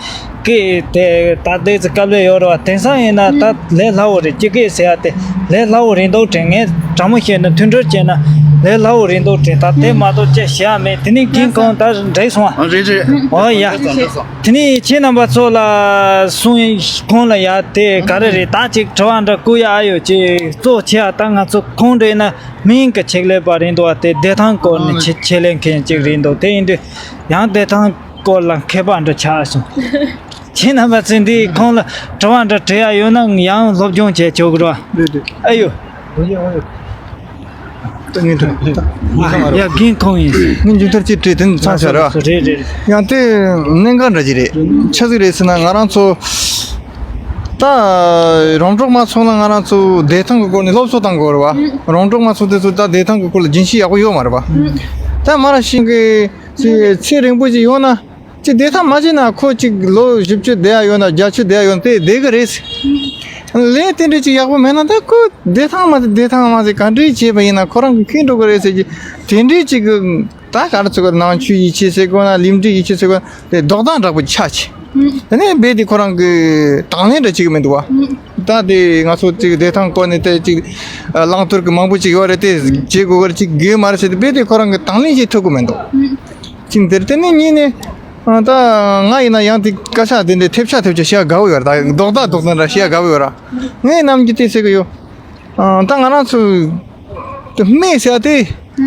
སྐད་དེ་ད་ལྟའི་ཚེ་དཀའ་ལས་ཡོད་རེད་བ། དེང་སང་ཡིན་ན་ད་ལས་སླ་བོ་རེད། སྤྱི་སྐད་ཟེར་ཡ་དེ་ལས་སླ་བོ་རེད་འདུག་དྲན། ངས་དྲང་མོ་བཤད་ན་མཐུན་སྒྲིལ་བྱས་ན་ལས་སླ་བོ་རེད་འདུག་དྲན། ད་དེ་མ་གཏོགས་ཅི་བྱ་མེད། དེ་ནི་རྒན་ཁོང་ད་འགྲིག་སོང་ཨ། རེད་རེད། ཨོ་ཡ། དེ་ནི་ཁྱེད་རྣམ་པ་ཚོ་ལ་གསུང་ཁོང་ལ་ཡ་དེ་ག་རེ་རེད། ད་ཅིག་དྲི་བ་འདྲ་བཀོད་ཡ་ཨ་ཡོད་ཅིག་གཙོ་ཆེ་ཨ། ད་ང་ཚོ་ཁོང་འདྲ་ཡིན་ན་མིང་གི་ཆེད་ལས་པ་རེད་འདུག་ཨ། དེ་བདེ་ཐང་སྐོར་ནས་ཆེད་ཆེད་ལས་མཁན་ཅིག་རེད་འདུག། དེ་ཡིན་དུས་ཡང་བདེ་ཐང་སྐོར་ལ་མཁས་པ་འདྲ་ཆགས་སོང་། ཁྱེད་རྣམ་པ་ཚོས་འདི་ཁོང་ལ་དྲི་བ་འདྲ་དྲི་ཡ་ཡོད་ན་ཡང་སློབ་སྦྱོང་བྱེད་ཆོག་གི་རེད་བ། རེད་རེད། ཨ་ཡོ། ད་ངས་འདྲི། ཡ་རྒན་ཁོང་ཡིན། ངས་མཇུག་མཐར་ཅིག་དྲིས་དེ་ཚང་ཆ་རེད་བ། རེད་རེད། ཡང་དེ་གནད་འགག་འདྲ་ཅིག་རེད། ཆི་ཟིག་རེད་ཟེར་ན་ང་རང་ཚོ་ད་རོང་འབྲོག་མ་ཚོ་ལ་ང་རང་ཚོ་བདེ་ཐང་གི་སྐོར་ནས་སློབ་གསོ་བཏང་དགོས་རེད་བ། རོང་འབྲོག་མ་ཚོ་དེ་ཚོ་ད་བདེ་ཐང་གི་སྐོར་ལ་རྒྱུན་ཤེས་ཡག་པོ་ཡོད་མ་རེད་བ། ད་མ་ར་ཤིང་གི་ཚེ་ཚེ་རིང་པོ་ཅིག་ཡོང་ན། ཅིག་བདེ་ཐང་མ་བྱས་ན་ཁོ་ཅིག་ལོ་བཞི་བཅུ་བསྡད་ཡ་ཡོད་ན་བརྒྱད་ཅུ་བསྡད་ཡ་ཡོད་ན་དེ་བསྡད་གི་རེད། ལས་དེ་འདྲ་ཅིག་ཡག་པོ་མེད་ན་ད་ཁོ་བདེ་ཐང་མ་བདེ་ཐང་མ་ཟེར་ག་འདྲ་བྱས་པ་ཡིན་ན་ཁོ་རང་གི་ཁེངས་འགྲོ་གི་རེད་ཟེར་གྱི། དེ་འདྲ་ཅིག་གི་ད་ག་རེ་ཟེར་དགོས། ནང་ཆོས་ཡིད་ཆེས་ཟེར་དགོས་ན་ལས་འབྲས་ཡིད་ཆེས་ཟེར་དགོས་ན་དེ་ལྡོག་ཟླ་འདྲ་པོ་ཆགས་ཆེ། དེ་ནས་རྦད་དེ་ཁོ་རང་གི་དང་ལེན་འདྲ་བྱེད་གི་མི་འདུག་བ། ད་དེ་ང་ཚོ་ཅིག་བདེ་ཐང་སྐོར་ནས་དེ་ཅིག་བླང་དོར་གི་མང་པོ་ཅིག་ཡོད་རེད། དེ་བྱེད་དགོས་གི་རེད། ཅིག་དགོས་མ་རེད་ཟེར་ཏེ་རྦད་དེ་ཁོ་རང་གི་དང་ལེན་བྱེད་ཐུབ་གི་མི་འདུག། ཅིང་དེར་དེ་ནས་གཉིས་ནས། ཨ། ད་ང་ཡིན་ན་ཡང་དེ་སྐད་ཆ་དེ་འདྲའི་ཐེབས་ཆག་ཐེབས་ཆག་བཤད་དགའ་བོ་ཡོད་རེད། ད་རྡོག་རྡོག་རྡོག་རྡོག་འདྲ་བཤད་དགའ་བོ་ཡོད་ར། ངའི་ནམ་རྒྱུན་དེ་ཟེར་གི་ཡོད། ཨ། ད་ང་རང་ཚོ་དེ་སྨན་ཟེར་དེ་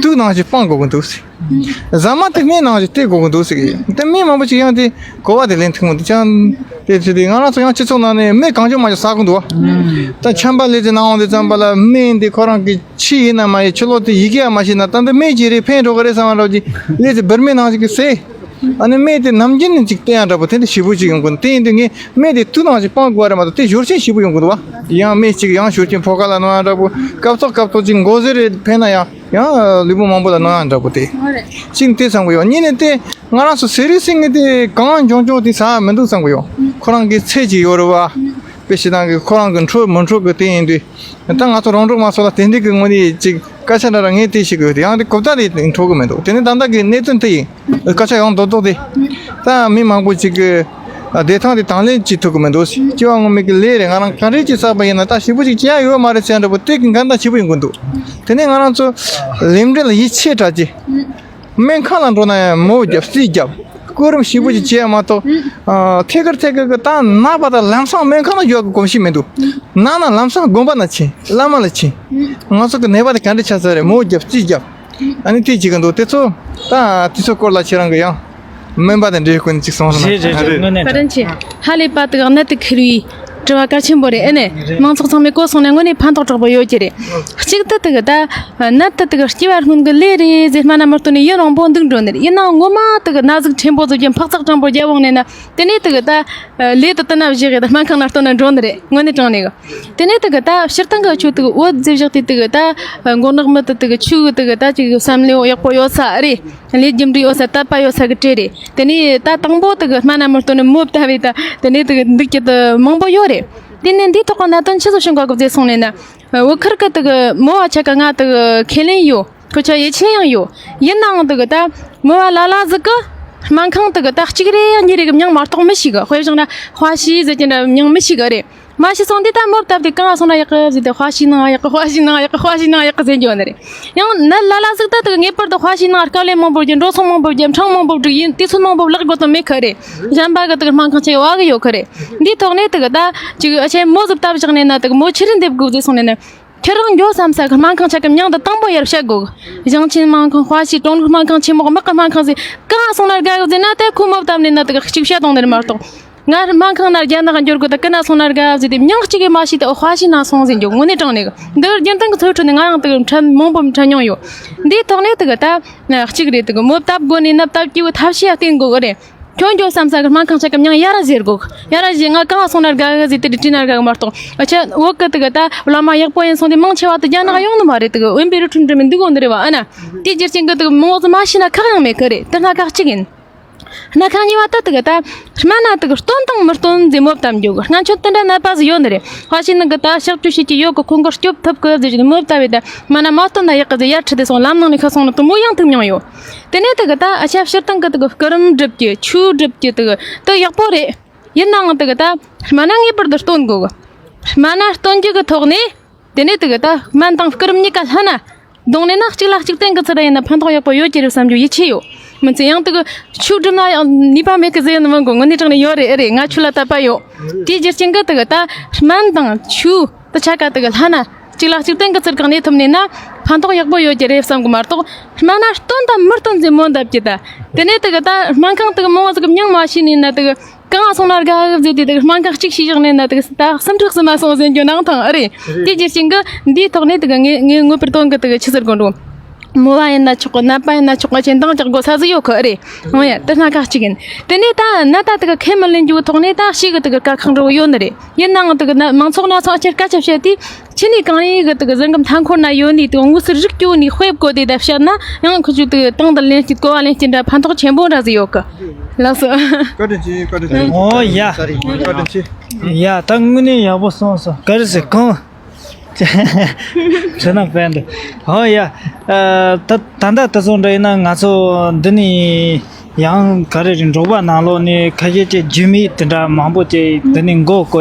དུག་ནང་བཞིན་སྤང་དགོས་ཀྱི་འདུག་ཟེར། ཟ་མ་དེ་སྨན་ནང་བཞིན་སྟེར་དགོས་ཀྱི་འདུག་ཟེར་གི་ཡོད། དེ་མི་མང་པོ་ཅིག་ཡང་དེ་གོ་བ་དེ་ལེན་ཐུབ་མི་འདུག་ཅང་། དེ་ཚོ་དེ་ང་རང་ཚོ་ཡང་སྤྱི་ཚོགས་ནང་ནས་སྨན་གང་བྱུང་མང་བྱུང་ཟ་གི་འདུག་བ། ད་ཆམ་པ་ལས་ཀྱི་ནང་འོང་དུས་ཙམ་པ་ལ་སྨན་དེ་ཁོ་རང་གི་ཕྱི་ཡིན་ན་མ་ཡིན། ཕྱི་ལོགས་དེ་ཡི་གེ་ཡང་མ་ཤེས་ན། ད་འདི་སྨན་གྱི་རེད། ཕན་འགྲོ་གི་རེད་བསམ་པ་འདྲ་ཅིག་ལས་ཀྱི་བར་མའི་ནང་ཅིག་གི་ཟས། ཨ་ནི་སྨན་དེ་ནམ་རྒྱུན་ནས་ཅིག་བསྟེན་ཡ་འདྲ་པོ་དེ་འདྲ་ཞེ་པོ་ཅིག་ཡོང་གི་འདུག་དེ་ཡིན་དུས་ངས་སྨན་དེ་དུག་ནང་བཞིན་སྤང་དགོས་པ་རེད་མ་གཏོགས། དེ་ཞོར་ཆེན་ཞེ་པོ་ཡོང་གི་འདུག་བ། ཡང་སྨན་གཅིག་ཡང་ཞོར་ཆེན་ཕོ་ཁ་ལ་སྣོན་ཡ་འདྲ་པོ། སྐབས་ཐོག་སྐབས་ཐོག་ཅིག་མགོ་ཟས་རེ་ཕན་ན་ཡང་། ཡང་ལུས་པོ་མང་པོ་ལ་གནོད་ཡ་འདྲ་པོ་དེ། ཨོ་རེད། གཅིག་དེ་བསམ་གི་ཡོད། གཉིས་ནས་དེ་ང་རང་ཚོ་ཟས་རིགས་ཟེར་མཁན་དེ་གང་འབྱུང་འབྱུང་དེ་ཟ་མི་འདུག་བསམ་གི་ཡོད། ཁོ་རང་གི་ཚད་ཅིག་ཡོད་རེད་བ། དཔེ་བྱེད་སྟངས་ཀྱི་ཁོ་རང་གི་འཕྲོད་མི་འཕྲོད་ཀྱི་དེ་ཡིན་དུས། ད་ང་ཚོ་རོང་འབྲོག་མ་སོགས་ལ་དེ་འདྲའི་གི་ངོས་ནས་ཅིག་སྐད་ཆ་འདྲ་ར་ངས་དེ་ཞིག་གི་ཡང་དེ་གོ་བརྡ་དེ་འཕྲོད་གི་མི་འདུག་དེ་ནས་ད་ལྟ་གི་གནད་དོན་དེ་ཡིན། སྐད་ཆ་ཡང་རྡོག་རྡོག་དེ། ད་མི་མང་པོ་ཅིག་གི་བདེ་ཐང་དེ་དང་ལེན་བྱེད་ཐུབ་གི་མི་འདུག་སྐྱེ་བ་སྔོན་མའི་གི་ལས་རེད། ང་རང་ག་འདྲས་ཅིག་བསགས་པ་ཡིན་ན་ད་ཞེ་པོ་ཅིག་བྱེད་ཡ་ཡོད་མ་རེད་ཟེར་འདྲ་པོ་དེ་གི་འགལ་ཟླ་ཞེ་པོ་ཡོང་གི་འདུག་དེ་ནས་ང་རང་ཚོ་ལས་འབྲས་ལ་ཡིད་ཆེས་དྲག་ཅིག་སྨན་ཁང་ལ་འགྲོ་ན་ཡང་མོ་རྒྱབ་རྩིས་རྒྱབ། སྐོར་རིམ་ཞེ་པོ་ཅིག་བྱེད་ཡ་མ་གཏོགས། ཨ། ཐད་ཀར་ཐད་ཀར་གི་ད་ན་པ་དང་ལམ་སང་སྨན་ཁང་ལ་འགྱོ་གི་གོམས་གཤིས་མི་འདུག་ན་ན་ལམ་སང་དགོན་པ་ན་ཕྱིན། བླ་མ་ལ་ཕྱིན། ང་ཚོ་གི་ནད་པ་དེ་ག་འདྲ་ཆགས་ཚར་རེད། མོ་རྒྱབ་རྩིས་རྒྱབ། ཨ་ནི་དེ་བྱེད་གི་འདུག་དེ་ཚོ་ད་དེ་ཚོ་སྐོར་ལ་ཁྱེད་རང་གི་ཡང་སྨན་པ་དང་འབྲེལ་ཡོད་ཀུན་གཅིག་གསུང་རོགས་གནང་། རེད་རེད་རེད། དངོས་གནས་བཀའ་དྲིན་ཆེ། ཧ་ལས་པ་དེ་གནད་དུ་འཁེལ་བའི་དྲི་བ་གལ་ཆེན་པོ་རེད། ཨེ་ནས་མང་ཚོགས་ཚང་མས་གོ་སོང་ན་དངོས་གནས་ཕན་ཐོགས་དྲག་པོ་ཡོད་ཀྱི་རེད། གཅིག་ཏུ་དེ་གི་ད་ནད་དེ་དེ་གི་སྐྱེ་བ་སྔོན་གི་ལས་རེད་ཟེར་སྨན་ན་མི་སྟོན་ནས་ཡུན་རིང་པོ་འདུག་འགྲོ་ནི་རེད། ཡིན་ནའང་ངོ་མ་དེ་གི་ན་ཟུག་ཕྲན་བུ་ཟིག་གི་འཕག་འཚག་སྤྲང་པོ་རྒྱབ་འོང་ནས་ན། དེ་ནས་དེ་གི་ད་ལས་དེ་དེ་ན་བཞག་གི་ད་སྨན་ཁང་ན་སྟོན་ན་འགྲོ་ནི་རེད། དངོས་གནས་དྲང་གནས་གི། དེ་ནས་དེ་གི་ད་སྤྱིར་བཏང་གི་ཆོས་དེ་གི་འོད་ཟེར་བཞག་དེ་དེ་གི་ད་མགོ་ནག་མི་དེ་དེ་གི་ཆོས་གི་དེ་གི་ད་ཅིག་བསམ་བློ་ཡག་པོ་ཡོད་ས་རེད། ལས་རྒྱུ་འབྲས་ཡོད་ས་དད་པ་ཡོད་ས་གི་གྲས་རེད། དེ་ནས་ད་དང་པོ་དེ་གི་སྨན་ན་མི་སྟོན་ནས་མོ་བཏབ་བས་ད། དེ་ནས་དེ་གི་འདུག་རྒྱུ་དེ་མང་པོ་ཡོད་རེད། དེ་ནས་འདིའི་ཐོག་གི་གནད་དོན་ཆི་ཟིག་བྱུང་གོ་གི་ཟེར་སོང་ནས་ན། བོད་ཁུལ་གི་དེ་གི་མོ་བ་ཆ་ག་ང་དེ་གི་ཁས་ལེན་ཡོད། ཁོ་ཆ་ཡིད་ཆེས་ཡང་ཡོད། ཡིན་ནའང་དེ་གི་ད་མོ་བ་ལ་ལ་ཟིག་གི་སྨན་ཁང་དེ་གི་ད་གཅིག་རེ་ཡང་གཉིས་རེ་གི་མྱིང་མ་གཏོགས་མི་ཤེས་གི། དཔེ་བཞག་ན་ཧྭ་ཤི་ཟེར་གྱི་འདྲ་མྱིང་མི་ཤེས་གི་རེད། མ་ཤི་སོང་དུས་ད་མོ་བཏབ་དུས་གང་ང་སོང་ན་ཡག་གི་ཟེར་དུས་ཧྭ་ཤི་ནང་ཡག་གི། ཧྭ་ཤི་ནང་ཡག་གི། ཧྭ་ཤི་ནང་ཡག་གི་ཟེར་འགྱོ་ནི་རེད། ཡང་ནད་ལ་ལ་ཟིག་ད་དེ་གི་ངེས་པར་དུ་ཧྭ་ཤི་ནང་དཀའ་ལས་མང་པོ་བརྒྱབ། འགྲོ་སོང་མང་པོ་བརྒྱབ། འཕྲང་མང་པོ་བསྒྲིགས། ཡིན་དུས་ཚོད་མང་པོ་བརླག་དགོས་དོན་མེད་ཁི་རེད། གཞན་པ་གི་དེ་གི་སྨན་ཁང་ཆེ་བ་གི་ཡོད་ཁི་རེད། འདིའི་ཐོག་ནས་དེ་གི་ད་ཅིག་ཨ་ཆེ་མོ་ཟིག་བཏབ་བཞག་ནས་ན་དེ་གི་མོ་ཆི་རེད་འདེབས་དགོས་ཟེར་སོང་ནས་ན། ཁྱེད་རང་འགྱོ་བསམ་ས་གི་སྨན་ཁང་ཆ་གི་མྱིང་དེ་དང་པོ་ཡར་བཤད་དགོས། ཞིང་ཆེན་སྨན་ཁང་། ཧྭ་ཤི་ཀྲུང་ལུགས་སྨན་ཁང་ཆེན་མོ། དམག་གི་སྨན་ཁང་ཟེར་གང་སོང་ན་དགའ་གི་ཟེར་ན། དེ་ཁོ་མོ་བཏབ་ནས་ན་དེ་གི་གཅིག་བཤད་གཏོང་ནི་རེད་མ་གཏོགས། ང་སྨན་ཁང་ན་རྒྱ་ནག་འགྱུར་གི། ད་གི་ན་སོང་ན་དགའ་ཟེར་དེ་མྱིང་གཅིག་གི་མ་ཤེས་ཏེ། ཨོ་ཧྭ་ཤི་ན་སོང་ཟེར་འགྱོ། དངོས་གནས་དྲང་གནས་གི་འདི་གི་རྒྱུན་གཏན་གི་ཚོའི་ཁྲོད་ནས་ང་རང་དེ་གི་ཕྲན་མང་པོ་ཕྲན་མྱོང་ཡོད། འདིའི་ཐོག་ནས་དེ་གི་ད་གཅིག་རེད། དེ་གི་མོ་བཏབ་དགོས་ནས་ན་བཏབ་རྒྱུ་གི་ཐབས་ཤེས་ཡ་བསྟེན་དགོས་གི་རེད། ཁྱོད་འགྱོ་བསམ་ས་གི་སྨན་ཁང་ཆ་གི་མྱིང་ཡར་ར་ཟེར་དགོས། ཡར་ར་ཟེར། ང་གང་སོང་ན་དགའ་གི་ཟེར་དེ་དྲི་ན་དགའ་གི་མ་གཏོགས། ཨ་ཆ་བོད་གི་དེ་གི་ད་བླ་མ་ཡག་པོ་ཡིན་སོང་དེ་མང་ཆེ་བ་དེ་རྒྱ་ནག་ཡོང་ནི་མ་རེད། དེ་གི་དབེན་པའི་རི་ཁྲོད་འགྲིམ་མི་འདུག་འོང་ནི་རེད་བ། ཨ་ན་དེ་རྒྱུ་རྐྱེན་གི་དེ་གི་མོ་ཟིག་མ་ཤི་ན་ཁག་ཡང་མེད་གི་རེད། དེ་སྣ་ཁག་གཅིག་ཡིན། སྣ་ཁག་གཉིས་པ་ད་དེ་གི་ད་སྨན་ན་དེ་གི་སྟོན་དང་མི་སྟོན་ཟེར་མོ་བཏབ་འགྱོ་གི། སྔན་ཆད་དེ་འདྲ་ནད་པ་ཟིག་ཡོད་ནི་རེད། ཧྭ་ཤི་ནང་གི་ད་གཤག་བཅོས་བྱེད་ཀྱི་ཡོད་གི། ཁོང་གི་སྐྱོབ་ཐུབ་གི་ཟེར་གྱི་མོ་བཏབ་བས། ད་སྨན་ན་མ་སྟོན་ན་ཡག་གི་ཟེར་ཡར་ཁྲིད་དེ་སོང་ལམ་ནང་ནས་ཁ་སོང་ནི་དེ་མོ་ཡང་ཐུག་མྱོང་ཡོད། དེ་ནས་དེ་གི་ད་ཨ་ཆ་སྤྱིར་བཏང་གི་དེ་གི་སྐུ་རིམ་སྒྲུབ་རྒྱུ། ཆོས་སྒྲུབ་རྒྱུ་དེ་གི་དེ་ཡག་པོ་རེད། ཡིན་ནའང་དེ་གི་ད་སྨན་ན་ངེས་པར་དུ་སྟོན་དགོས་གི། སྨན་ན་སྟོན་རྒྱུ་གི་ཐོག་ནས། དེ་ནས་དེ་གི་ད་སྨན་དང་སྐུ་རིམ་གཉིས་ཀ་ལྷན་ན་བསྡོངས་ནས་ན། གཅིག་ལ་གཅིག་བརྟེན་གི་ཚུལ་ཡིན་ན་ཕན་ཐོགས་ཡག་པོ་ཡོད་ཀྱི་རེད་བསམ་རྒྱུ་ཡིད་ཆེས་ཡོད། མི་ཚེ་ཡང་དེ་གི་ཆོས་སྒྲུབ་ན་ཡང་ནུས་པ་མེད་གི་ཟེར་ནི་མི་དགོས། དངོས་གནས་དྲང་གནས་ཡོད་རེད། ཨེ་རེད། ང་ཆོས་ལ་དད་པ་ཡོད། དེའི་རྒྱུ་རྐྱེན་གི་དེ་གི་ད་སྨན་དང་ཆོས་དེ་ཆ་ག་དེ་གི་ལྷན་ན་གཅིག་ལ་གཅིག་བརྟེན་གི་ཚུལ་གང་ནས་ཐུབ་ནས་ན་ཕན་ཐོགས་ཡག་པོ་ཡོད་ཀྱི་རེད་བསམ་གི་མ་གཏོགས། སྨན་ན་སྟོན་དང་མི་སྟོན་ཟེར་མོ་བཏབ་ཀྱི་ད། དེ་ནས་དེ་གི་ད་སྨན་ཁང་དེ་གི་མང་བ་ཟིག་གི་མྱིང་མ་ཤེས་ནས་ན། དེ་གི་གང་སོང་ན་དགའ་གི་ཟེར་དེ་དེ་གི་སྨན་ཁང་གཅིག་ཤེས་བཞག་ནས་ན། དེ་གི་ད་སུམ་ཁྲག་སུ་མ་སོང་ཟེར་རྒྱུ་ནང་ཐང་ཨེ་རེད། དེ་རྒྱུ་རྐྱེན་གི་འདིའི་ཐོག་ནས་དེ་གི་ངས་ངས་ངོ་པར་སྟོན་གི། དེ་གི་ཆི་ཟེར་དགོས་འགྲོ། མོ་བ་ཡིན་ན་ཆོག་གི། ནད་པ་ཡིན་ན་ཆོག་གི། ཆེ་འདང་རྒྱག་དགོས་ས་ཟིག་ཡོད་གི་ཨེ་རེད། འོ་ཡ། དེ་སྣ་ཁག་གཅིག་ཡིན། དེ་ནས་ད་ནད་ད་དེ་གི་ཁས་མི་ལེན་རྒྱུ་ཐོག་ནས་ད་ཤེས་གི་དེ་གི་དཀའ་ཁག་འདྲ་བོ་ཡོད་ནི་རེད། ཡིན་ནའང་དེ་གི་ན་མང་ཚོགས་ན་ཚང་ཁྱེར་སྐད་ཆ་བཤད་དུས། ཕྱི་ནས་གང་ཡིན་གི་དེ་གི་གཟིམ་ཁང་མཐའ་འཁོར་ན་ཡོད་ནི་དེ་གི་དངོས་སུ་རིག་སྐྱོ་ནི་དཔེ་བཀོད་དེ་ད་བཤད་ན་ཡང་ཁོ་ཚོས་དེ་གི་དང་དུ་ལེན་སྐྱིད་གོ་བ་ལེན་སྐྱིད་འདྲ་ཕན་ཐོགས་ཆེན་པོ་འདྲ་ཟིག་ཡོད་གི། ལགས་སོ། བཀའ་དྲིན་ཆེ། བཀའ་དྲིན་ཆེ། ཨོ་ཡ། བཀའ་དྲིན་ཆེ། ཡ། ད་དངོས་གནས་ཡག་པོ་གསུངས་སོང་། ག་རེ་ཟེར་གང་། ཁྱེད་རང་ཕན་འདུག་ཨོ་ཡ། ཨ། ད་ད་ལྟ་དེ་ཚོ་འདྲ་ཡིན་ན་ང་ཚོ་འདི་ནས་ཡང་ག་རེ་རེད། འབྲོག་པ་ནང་ལོགས་ནས་ཁ་ཤས་ཀྱི་རྒྱུས་མེད་དེ་འདྲ་མང་པོ་ཅིག་འདི་ནས་མགོ་བསྐོར།